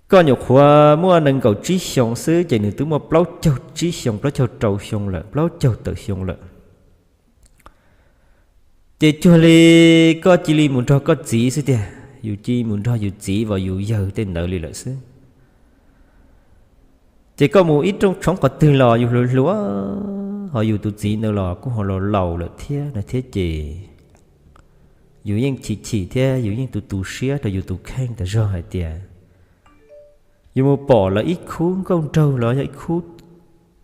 Koj nyuam qhuav muaj nees nkaum tsib xyoos xwb ces nws twb muaj plaub caug tsib xyoo, plaub caug rau xyoo lawm, plaub caug tawm xyoo lawm. Ces cuag li koj cia li mus nrog koj txiv xwb tiag, yus cia li mus nrog yus txiv vos yus yawg tej ntawd li lawm xwb. Ces koj mus ib rooj tshoob qhov twg los yus hluas hluas, ho yus tus txiv ntawd los kuj ho laus laus lawm thiab no thiab ces yus yeej chim chim thiab yus yeej tu tu siab rau yus tus kheej tas zog hais tias yus mus pom lawv ib khub nkauj nraug los yog ib khub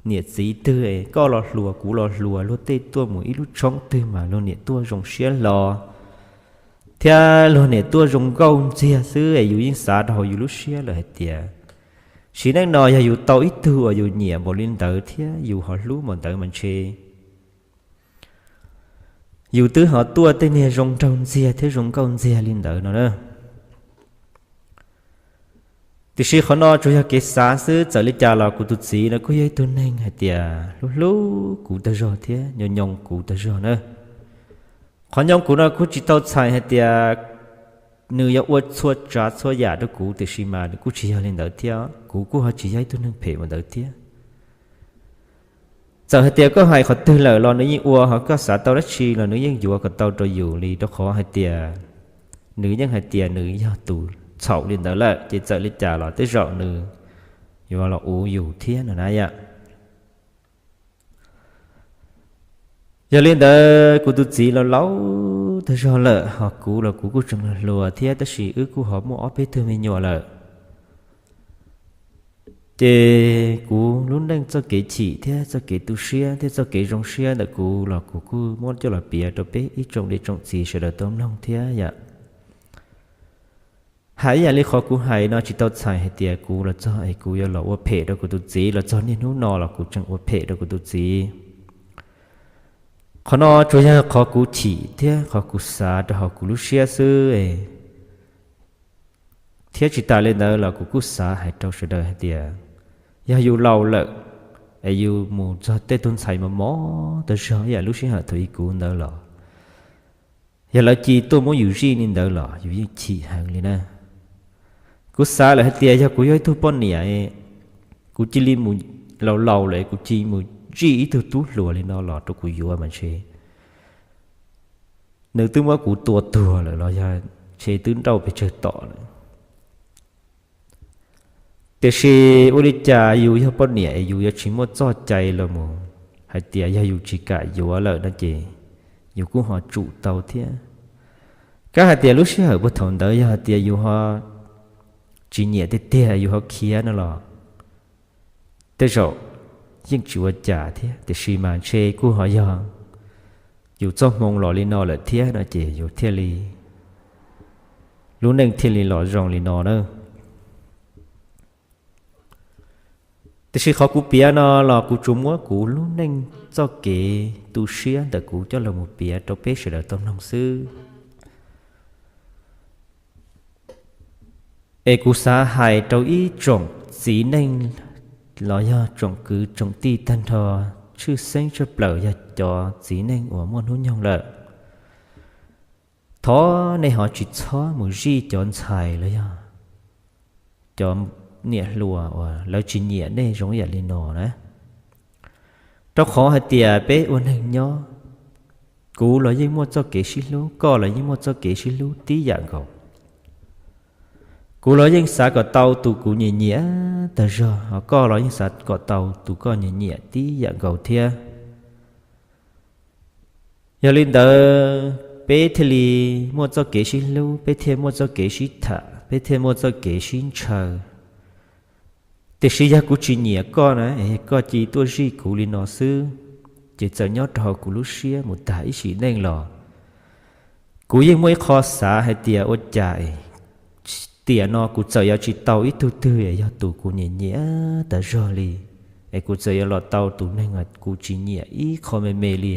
niam txiv twg es koj los hluas kuv los hluas, luag tej tuaj mus ib lub tshoob twg mas luag niam tuaj zoo siab hlo thiab luag niam tuaj zoo nkauj ntxiag xwb es yus yeej xav rau hauv yus lub siab lawm hais tias sim neej no yog yus tau ib tug uas yus nyiam npaum li ntawd thiab yus ho hlub npaum ntawd mas ntshe yus twb ho tuaj tej niag zoo nraug ntxiag thiab zoo nkauj ntxiag li ntawd no na. Tiam sis qhov no tsuas yog kev xav xwb, txawm li cas los kuv tus txiv no kuj yog ib tug neeg hais tias hlub hlub kuv tag zog thiab nyob nyob kuv tag zog na. Qhov nyob kuv no kuj tsis tau txhais hais tias nws yuav ua txhua tsav txhua yam rau kuv, tiam sis mas nws kuj tsis yog li ntawd thiab, kuv kuj ho tsis yog ib tug neeg phem ua ntawd thiab. Txawm hais tias koj hais qhov twg lawm los nws yeej ua, ho koj xav tau dab tsi los nws yeej yuav kom tau rau yus li, rau qhov hais tias nws yeej hais tias nws yog tus txhaum li ntawd lawm, ces txawm li cas los tej zaum nws yuav los uv yus thiab no na yom. Yog li ntawd kuv tus txiv los laus tag zog lawm, ho kuv los kuv kuj tseem hluas thiab, tab sis wb kuj ho muaj ob peb tug me nyuam lawm. Ces kuv lub neej txoj kev chim thiab txoj kev tu siab thiab txoj kev zoo siab ntawm kuv los kuv kuj muab coj los piav rau peb ib tsoom niam tsoom txiv sawv daws tau mloog thiab yom. Hais ib yam li qhov kuv hais no tsis tau txhais hais tias kuv los txog es kuv yuav los ua phem rau kuv tus txiv, los txog niaj hnub no los kuv tseem ua phem rau kuv tus txiv. Qhov no tsuas yog qhov kuv chim thiab qhov kuv xav rau hauv kuv lub siab xwb. Thiab tsis tas li ntawd los kuv kuj xav hais rau sawv daws hais tias, yog yus laus lawm es yus mus txog tej tug ntxhais mos mos tas zog ib yam lub sij hawm thaum i kuv ntawd los, yog lawv cia tuaj muab yus zij li ntawd los yus yeej chim heev li na. Kuv xav lawm hais tias yog kuv yog ib tug poj niam, kuv cia li mus, laus laus lawm kuv cia li mus zij ib tug tub hluas li no los rau kuv yuav mas ntshe nws twb muab kuv tua tuag lawm los yog ntshe twb nrauj pes tsawg tom lawm. Tiam sis ua li cas yus yog poj niam es yus yuav tsis muaj txoj cai los mus hais tias yog yus tsis kam yuav lawm no ces yus kuj ho tsum tau thiab. Kab hais tias lub sij hawm puag thaum ntawd yog hais tias yus ho tsis nyiam tiag tiag yus ho khiav no los tej zaum yeej tsis ua cas thiab, tiam sis mas ntshe kuj ho yog yus txoj hmoo los li no lawm thiab no ces yus thiaj li, lub neej thiaj li los zoo li no na. Tiam sis qhov kuv piav no los kuv tsuas muab kuv lub neej txoj kev tu siab ntawm kuv coj los mus piav rau peb sawv daws tau mloog xwb. Es kuv xav hais rau ib tsoom txiv neej los yog tsoom kwv tsoom tij tag nrho, tshwj xeeb tshaj plaws yog cov txiv neej uas muaj hnub nyoog lawm, thov nej ho tsis txhob mus zij cov ntxhais los yog cov niam hluas uas lawv tsis nyiam nej zoo yam li no na. Rau qhov hais tias peb ua neeg nyob, kuv los yeej muaj txoj kev sib hlub, koj los yeej muaj txoj kev sib hlub tib yam nkaus. Kuv los yeej xav kom tau tus kuv nyiam nyiam tag zog, ho koj los yeej xav kom tau tus koj nyiam nyiam tib yam nkaus thiab. Yog li ntawd peb thiaj li muaj txoj kev sib hlub, peb thiaj muaj txoj kev sib tham, peb thiaj muaj txoj kev sib ntshaw. Tiam sis yog kuv tsis nyiam koj na, es koj cia tuaj zij kuv li no xwb, ces txawm nyob rau hauv kuv lub siab mus tag ib sim neej los kuv yeej muaj ib qho xav hais tias ua cas tiam no kuv txawm yuav tsis tau ib tug twg es yog tus kuv nyiam nyiam tas zog li, es kuv txawm yuav los tau tus neeg kuv tsis nyiam ib qho me me li.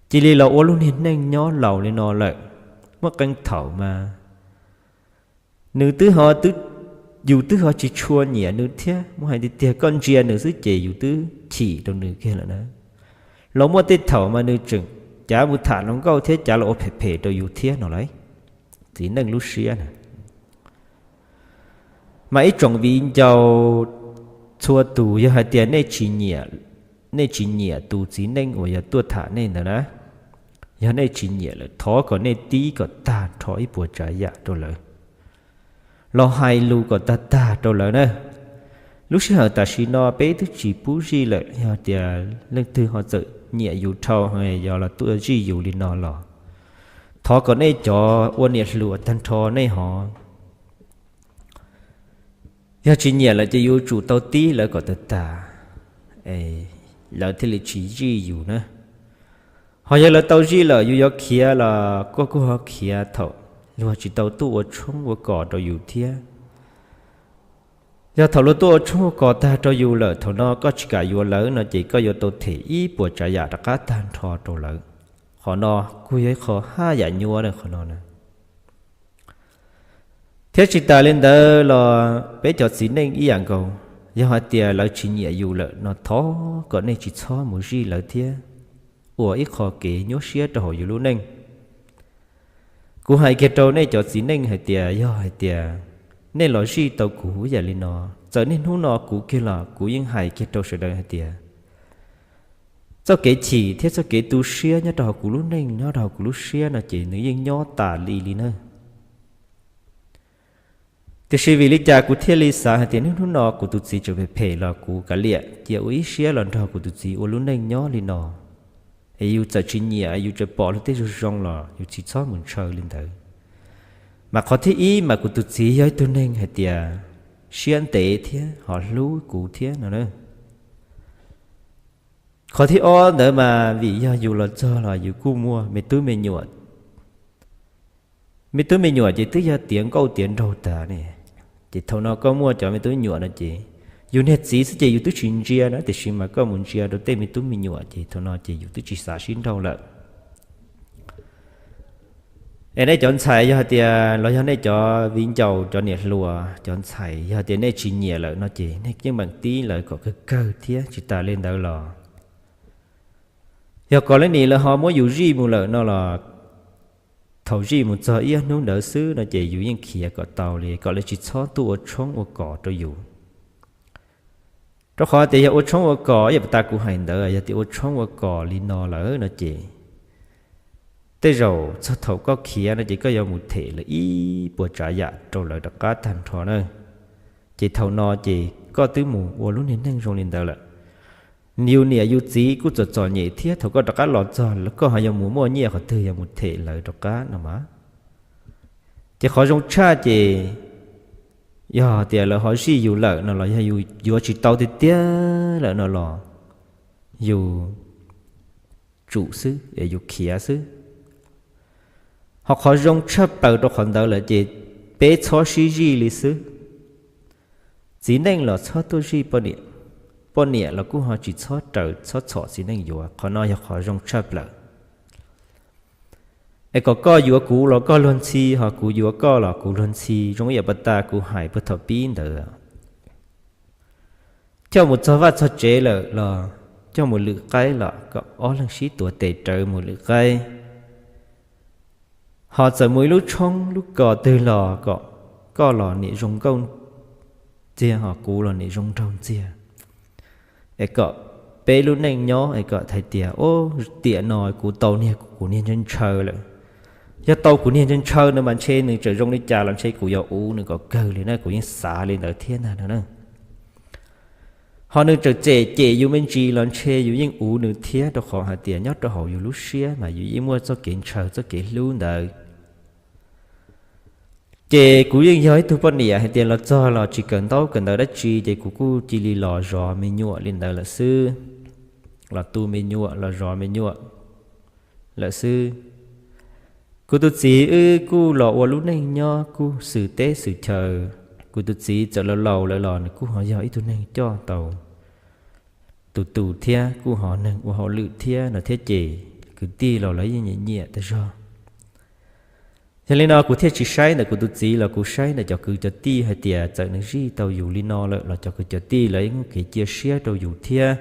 Cia li los ua lub niag neej nyob laus li no lawm, muaj qee thaum mas nws twb ho, yus twb ho tsis tshua nyiam nws thiab, muab hais tiag tiag koj ntsia nws xwb ces yus twb chim rau nws kiag lawm na. Los muaj tej thaum mas nws tseem cav mus tham hluas nkauj thiab cav los ua phem phem rau yus thiab no lauj. Txiv neej lub siab na. Mas ib tsoom viv ncaus txhua tus, yog hais tias nej tsis nyiam tus txiv neej uas yog tuaj tham nej ntawd na, yog nej tsis nyiam lawm thov kom nej tib kom tag nrho ib puas tsav yam rau lawv, los hais lus kom tag tag rau lawv na. Lub sij hawm tam sim no peb twb tsis pub zij lawm, yog tias leej twg ho txawm nyiam yus dhau yog los tuaj zij yus li no los thov kom nej cov ua niam hluas tag nrho nej ho, yog tsis nyiam lawm ces yus tsum tau tib lawv kom tag tag, lawv thiaj li tsis zij yus na. Ho yog lawv tau zij lawm yus yuav khiav los koj kuj ho khiav thaum luag tsis tau tuaj ua tshoob ua kos rau yus thiab. Yog thaum luag tuaj ua tshoob ua kos tag rau yus lawm, thaum no koj tsis kam yuav lawv no ces koj yuav tau them ib puas tsav yam rov qab tag nrho rau lawv. Qhov no kuj yog ib qho haj yam nyuaj qhov no na. Thiab tsis tas li ntawd los peb cov txiv neej ib yam nkaus, yog hais tias lawv tsis nyiam yus lawm no thov kom nej tsis txhob mus zij lawv thiab, ua ib qho kev nyuaj siab rau hauv yus lub neej. Kuv hais kiag rau nej cov txiv neej hais tias yog hais tias nej los zij tau kuv ib yam li no, txawm niaj hnub no kuv kiag los kuv yeej hais kiag rau sawv daws hais tias txoj kev chim thiab txoj kev tu siab nyob rau hauv kuv lub neej, nyob rau hauv kuv lub siab no ces nws yeej nyob tas li li na. Tiam sis vim li cas kuv thiaj li xav hais tias niaj hnub no kuv tus txiv tseem phem phem los kuv kav liam cia ua ib siab los nrog kuv tus txiv ua lub neej nyob li no. Es yus txawm tsis nyiam, yus tseem pom luag tej zoo zoo los yus tsis txhob mus ntshaw li ntawd. Mas qhov thib ib mas kuv tus txiv yog ib tug neeg hais tias siab ntev thiab ho hlub kuv thiab no na. Qhov thib ob ntawd mas vim yog yus los txog los yus kuj muaj me tub me nyuam, me tub me nyuam ces twb yog tiav nkauj tiav nraug tas ne. Ces thaum no koj muaj cov me tub me nyuam no ces yus niag txiv xwb ces yus twb tsis ntsia na, tiam sis mas koj mus ntsia rau tej me tub me nyuam ces thaum no ces yus twb tsis xav sib nrauj lawm. Es nej cov ntxhais yog hais tias los yog nej cov viv ncaus cov niam hluas cov ntxhais yog tias nej tsis nyiam lawm no ces nej yeej meem tib lawv kom kawg kawg thiab. Tsis tas li ntawd los yog kom lawv nim lawv ho muab yus zij mus lawm no los thaum zij mus txog ib ob hnub ntawd xwb no ces yus yeej khiav kom tau li kom lawv tsis txhob tuaj ua tshoob ua kos rau yus. Rau qhov tias yog ua tshoob ua kos ib yam tas kuv hais ntawd, yog tias ua tshoob ua kos li no lawm no ces tej zaum txog thaum koj khiav no ces koj yuav mus them lawv ib puas tsav yam rau lawv rov qab tag nrho na. Ces thaum no ces koj twb mus ua lub niag neej zoo li ntawd lawm. Yus niam yus txiv kuj txom txom nyem thiab, thaum koj rov qab los txog koj ho yuav mus muaj nyiaj qhov twg yuav mus them lawv rov qab no mas. Ces qhov zoo tshaj ces yog tias lawv ho zij yus lawm no los yog yus yuav tsis tau tiag tiag lawm no los yus tsum xwb es yus khiav xwb. Ho qhov zoo tshaj plaws rau qhov ntawd lawm ces peb txhob sib zij li xwb. Txiv neej los txhob tuaj zij poj niam, poj niam los kuj ho tsis txhob raws txhob txhom txiv neej yuav. Qhov no yog qhov zoo tshaj plaws. Es kom koj yuav kuv los koj luag ntxhi, ho kuv yuav koj los kuv luag ntxhi, zoo ib yam pas tas kuv hais puag thaum pib ntawd. Coj mus txog vaj txog tsev lawm los coj mus lwm qaib los kom ob leeg sib tuav tes rawv mus lwm qaib. Ho txawm mus ib lub tshoob lub kos twg los kom koj los niam zoo nkauj ntxiag ho kuv los niam zoo nraug ntxiag. Es kom peb lub neej nyob es kom hais tias, o, tiam no kuv tau niag kuv niag ntshaw ntshaw lawm. Yog tau kuv niag ntshaw ntshaw no mas ntshe nws tseem zoo li cas los ntshe kuv yuav uv nws kom kawg li na, kuv yeej xav li ntawd thiab ntag no na. Ho nws tseem cem cem yus me ntsis los ntshe yus yeej uv nws thiab, rau qhov hais tias nyob rau hauv yus lub siab mas yus yeej muaj txoj kev ntshaw txoj kev hlub ntawd. Ces kuv yeej yog ib tug poj niam hais tias los txog los tsis kawm ntaub kawm ntawv dab tsi ces kuv kuj cia li los zov me nyuam li ntawd lawm xwb. Los tu me nyuam los zov me nyuam lawm xwb. Kuv tus txiv wb kuj los ua lub neej nyob kuj xwm teb xwm chaw. Kuv tus txiv txawm laus laus lawm los nws kuj ho yog ib tug neeg coj tau tus tus thiab kuj ho neeg ua hauj lwm thiab no thiab ces kwv tij los lawv yeej nyiam nyiam tas zog. Yog li no kuv thiaj tsis saib ntawm kuv tus txiv los kuv saib ntawm cov kwv cov tij hais tias txawm nws zij tau yus li no lawm los cov kwv cov tij lawv yeej muaj kev cia siab rau yus thiab.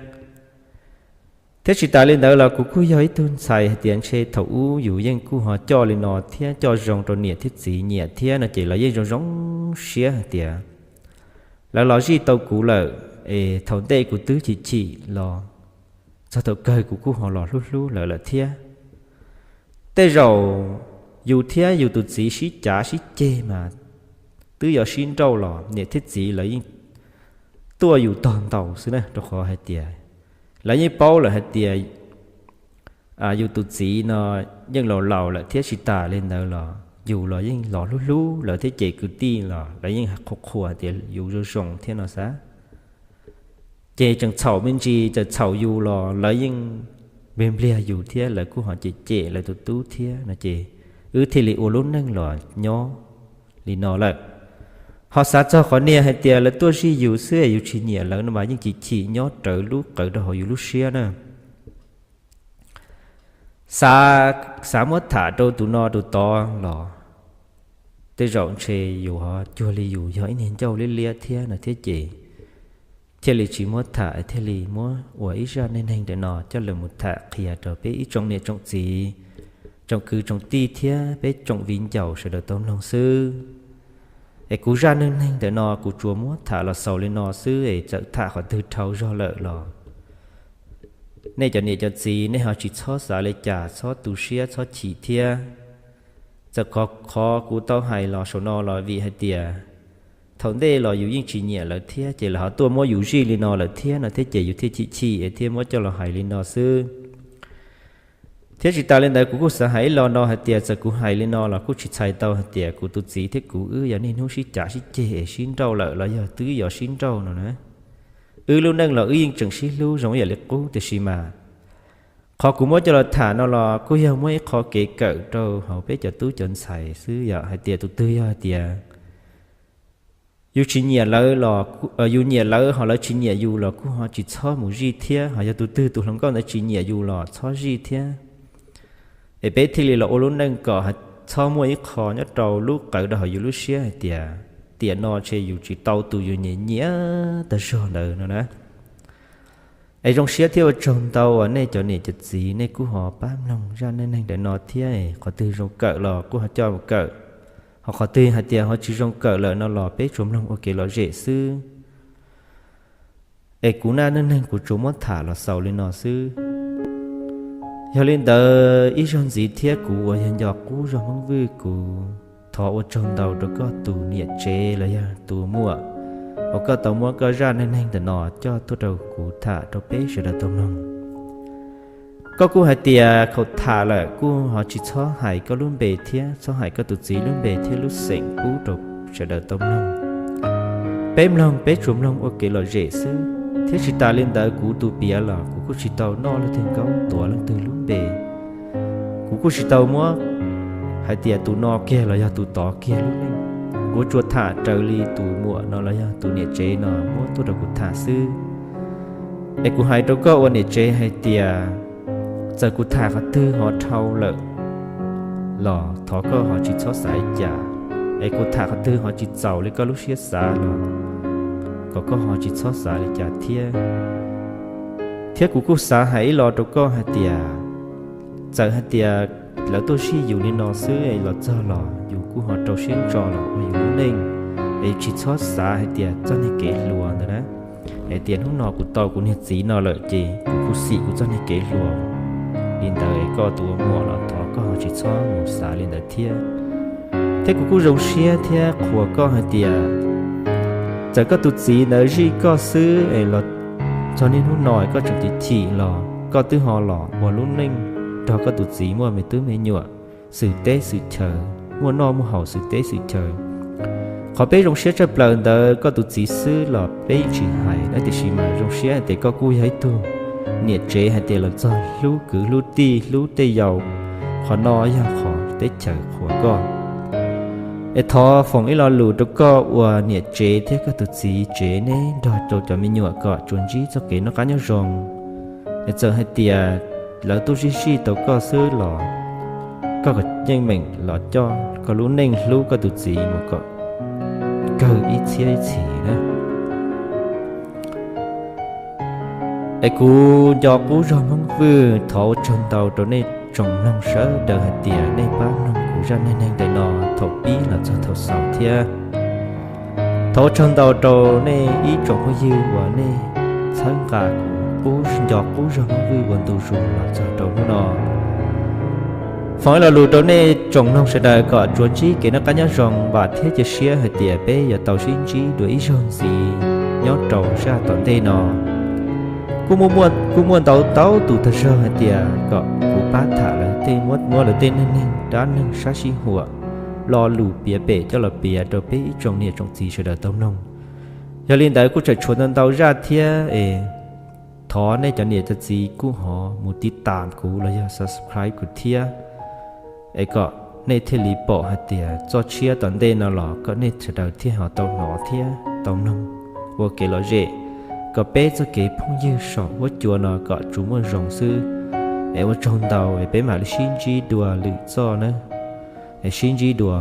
Thiab tsis tas li ntawd los kuv kuj yog ib tug ntxhais hais tias ntshe thaum ub yus yeej kuj ho coj li no thiab coj zoo rau niam thiab txiv nyiam thiab no ces lawv yeej zoo zoo siab hais tias lawv los zij tau kuv lawm es thaum ntej kuv twb chim chim los txog thaum kawg kuv kuj ho los hlub hlub lawv lawm thiab. Tej zaum yus thiab yus tus txiv sib cav sib ceg mas twb yuav sib nrauj los niam thiab txiv lawv yeej tuaj yus tog ntaus xwb na, rau qhov hais tias lawv yeej paub lawm hais tias yus tus txiv no yeej laus laus lawm thiab tsis tas li ntawd los yus los yeej los hlub hlub lawv thiab ces kwv tij los lawv yeej qhuas qhuas tias yus zoo zoo thiab no xav. Ces tseem txhaum me ntsis txawm txhaum yus los lawv yeej npliag npliag yus thiab lawv kuj ho cem cem lawv tus tub thiab no ces wb thiaj li ua lub neej los nyob li no lawm. Ho xav txog qhov niag hais tias lawv tuaj zij yus xwb yus tsis nyiam lawv no mas yeej chim chim nyob rawv lub qawv rau hauv yus lub siab na. Xav, xav muab tham rau tus no tus tod los tej zaum ntshe yus ho cuag li yus yog ib niag ncauj liab liab thiab no thiab ces thiaj li tsis muab tham, thiaj li muab ua ib zaj neej neeg ntawm no coj los mus tham qhia rau peb ib tsoom niam tsoom txiv, tsoom kwv tsoom tij thiab peb tsoom viv ncaus sawv daws tau mloog xwb. Es kuv zaj neej neeg ntawm no kuv tsuas muab tham los xaus li no xwb es txawm tham qhov twg dhau zog lawm los nej cov niam cov txiv nej ho tsis txhob xav li cas, txhob tu siab txhob chim thiab. Txawm qhov, qhov kuv tau hais los saum no los vim hais tias thaum ntej los yus yeej tsis nyiam lawv thiab ces lawv ho tuaj muab yus zij li no lawm thiab no thiab ces yus thiaj chim chim es thiaj muab coj los hais li no xwb. Thiab tsis tas li ntawd kuv kuj xav hais ib lo no hais tias txawm kuv hais li no los kuj tsis txhais tau hais tias kuv tus txiv thiab kuv wb yog niaj hnub sib cav sib ceg es sib nrauj lawm los yog twb yuav sib nrauj no na. Wb lub neej los wb yeej tseem sib hlub zoo ib yam li qub tiam sis mas Qhov kuv muab coj los tham no los kuj yog muab ib qho kev kawm rau hauv peb cov tub cov ntxhais xwb, yog hais tias tus twg yog hais tias yus tsis nyiam lawv los, yus nyiam lawv ho lawv tsis nyiam yus los kuj ho tsis txhob mus zij thiab, ho yog tus twg tus hluas nkauj ntawd tsis nyiam yus los txhob zij thiab. Es peb thiaj li los ua lub neej kom txhob muaj ib qho nyob rau lub qawv rau hauv yus lub siab hais tias tiam no ces yus tsis tau tus yus nyiam nyiam tag zog ntawd no na. Es zoo siab thiab ua tsaug ntau uas nej cov niam cov txiv nej kuj ho pab mloog zaj neej neeg ntawm no thiab, qhov twg zoo kawm los kuj ho coj mus kawm, ho qhov twg hais tias ho tsis zoo kawm lawm no los peb tsuas mloog ua kev lom zem xwb. Es kuv zaj neej neeg kuv tsuas muab tham los xaus li no xwb. Yog li ntawd ib zaug ntxiv thiab kuv uas yog Nco Qub Zog Hmoob Vwj kuv thov ua tsaug ntau rau koj tus niam tsev los yog tus muam uas koj tau muab koj zaj neej neeg ntawm no coj tuaj rau kuv tham rau peb sawv daws tau mloog. Koj kuj hais tias thaum tham lawm kuj ho tsis txhob hais koj lub npe thiab txhob hais koj tus txiv lub npe thiab lub xeem pub rau sawv daws tau mloog. Peb mloog peb tsuas mloog ua kev lom zem xwb, thiab tsis tas li ntawd kuv tus piav los kuv kuj tsis tau noj leej twg nkaub tuav leej twg lub npe. Kuv kuj tsis tau muab hais tias tus no kiag los yog tus tod kiag lub neej. Kuv tsuas tham raws li tus muam no los yog tus niam tsev no muab tuaj rau kuv tham xwb. Es kuv hais rau koj ua niam tsev hais tias txawm kuv tham qhov twg ho dhau lawm los thov koj ho tsis txhob xav li cas. Es kuv tham qhov twg ho tsis txaus li koj lub siab xav los kom koj ho tsis txhob xav li cas thiab. Thiab kuv kuj xav hais ib lo rau koj hais tias txawm hais tias lawv tuaj zij yus li no xwb los txog los yus kuj ho rau siab ntso los ua yus lub neej, es tsis txhob xav hais tias txoj niag kev hluas ntawd na. Hais tias hnub no kuv tau kuv niag txiv no lawm ces kuv kuj xim kuv txoj niag kev hluas li ntawd, koj tus ua muam los thov koj ho tsis txhob mus xav li ntawd thiab. Thiab kuv kuj zoo siab thiab qhuas koj hais tias txawm koj tus txiv ntawd zij koj xwb es los txog niaj hnub no koj tseem chim chim los koj twb ho los ua lub neej nrog koj tus txiv muaj me tub me nyuam, xwm teb xwm chaw, muaj noj muaj haus xwm teb xwm chaw. Qhov peb zoo siab tshaj plaws ntawd koj tus txiv xwb los peb yeej tsis hais na, tiam sis mas zoo siab hais tias koj kuj yog ib tug niam tsev hais tias los txog hlub kwv hlub tij hlub tej yaus, qhov no yog qhov teb chaws qhuas koj. Es thov foom ib lo lus rau koj ua niam tsev thiab koj tus txiv tsev neb nrog rau cov me nyuam kom tsuas ntsib txoj kev noj qab nyob zoo. Es txawm hais tias lawv tuaj zij zij tau koj xwb los koj kom yeej meem los coj koj lub neej hlub koj tus txiv mus kom kawg ib txhiab ib txhis na. Es kuv Nco Qub Zog Hmoob Vwj thov ua tsaug ntau rau nej tsoom mloog sawv daws hais tias nej pab mloog kuv zaj neej neeg ntawm no thaum pib los txog thaum xaus thiab. Thov ua tsaug ntau rau nej ib tsoom phooj ywg uas nej txhawb nqa kuv Nco Qub Zog Hmoob Vwj ua ntu zus los txog rau hnub no. Foom ib lo lus rau nej tsoom mloog sawv daws kom tsuas ntsib kev noj qab nyob zoo, vam thiab cia siab hais tias peb yuav tau sib ntsib dua ib zaug ntxiv nyob rau zaj tom ntej no. Kuj muaj ntau tau tus tag zog hais tias kom kuv pab tham lawv tej, muab lawv tej neej neeg dab neeg sab sij huam, lo lus piav pem coj los piav rau peb ib tsoom niam tsoom txiv sawv daws tau mloog. Yog li ntawd kuj tseem tshuav ntau ntau zaj thiab es thov nej cov niam cov txiv kuj ho mus tiv tam kuv los yog subscribe kuv thiab, es kom nej thiaj li pom hais tias txoj tshiab tom ntej no los kom nej sawv daws thiaj ho tau hnov thiab tau mloog ua kev lom zem, kom peb txoj kev phooj ywg saum huab cua no kom tsuas muaj zoo xwb. Es ua tsaug ntau es peb mam li sib ntsib dua lwm txoj nawb. Es sib ntsib dua.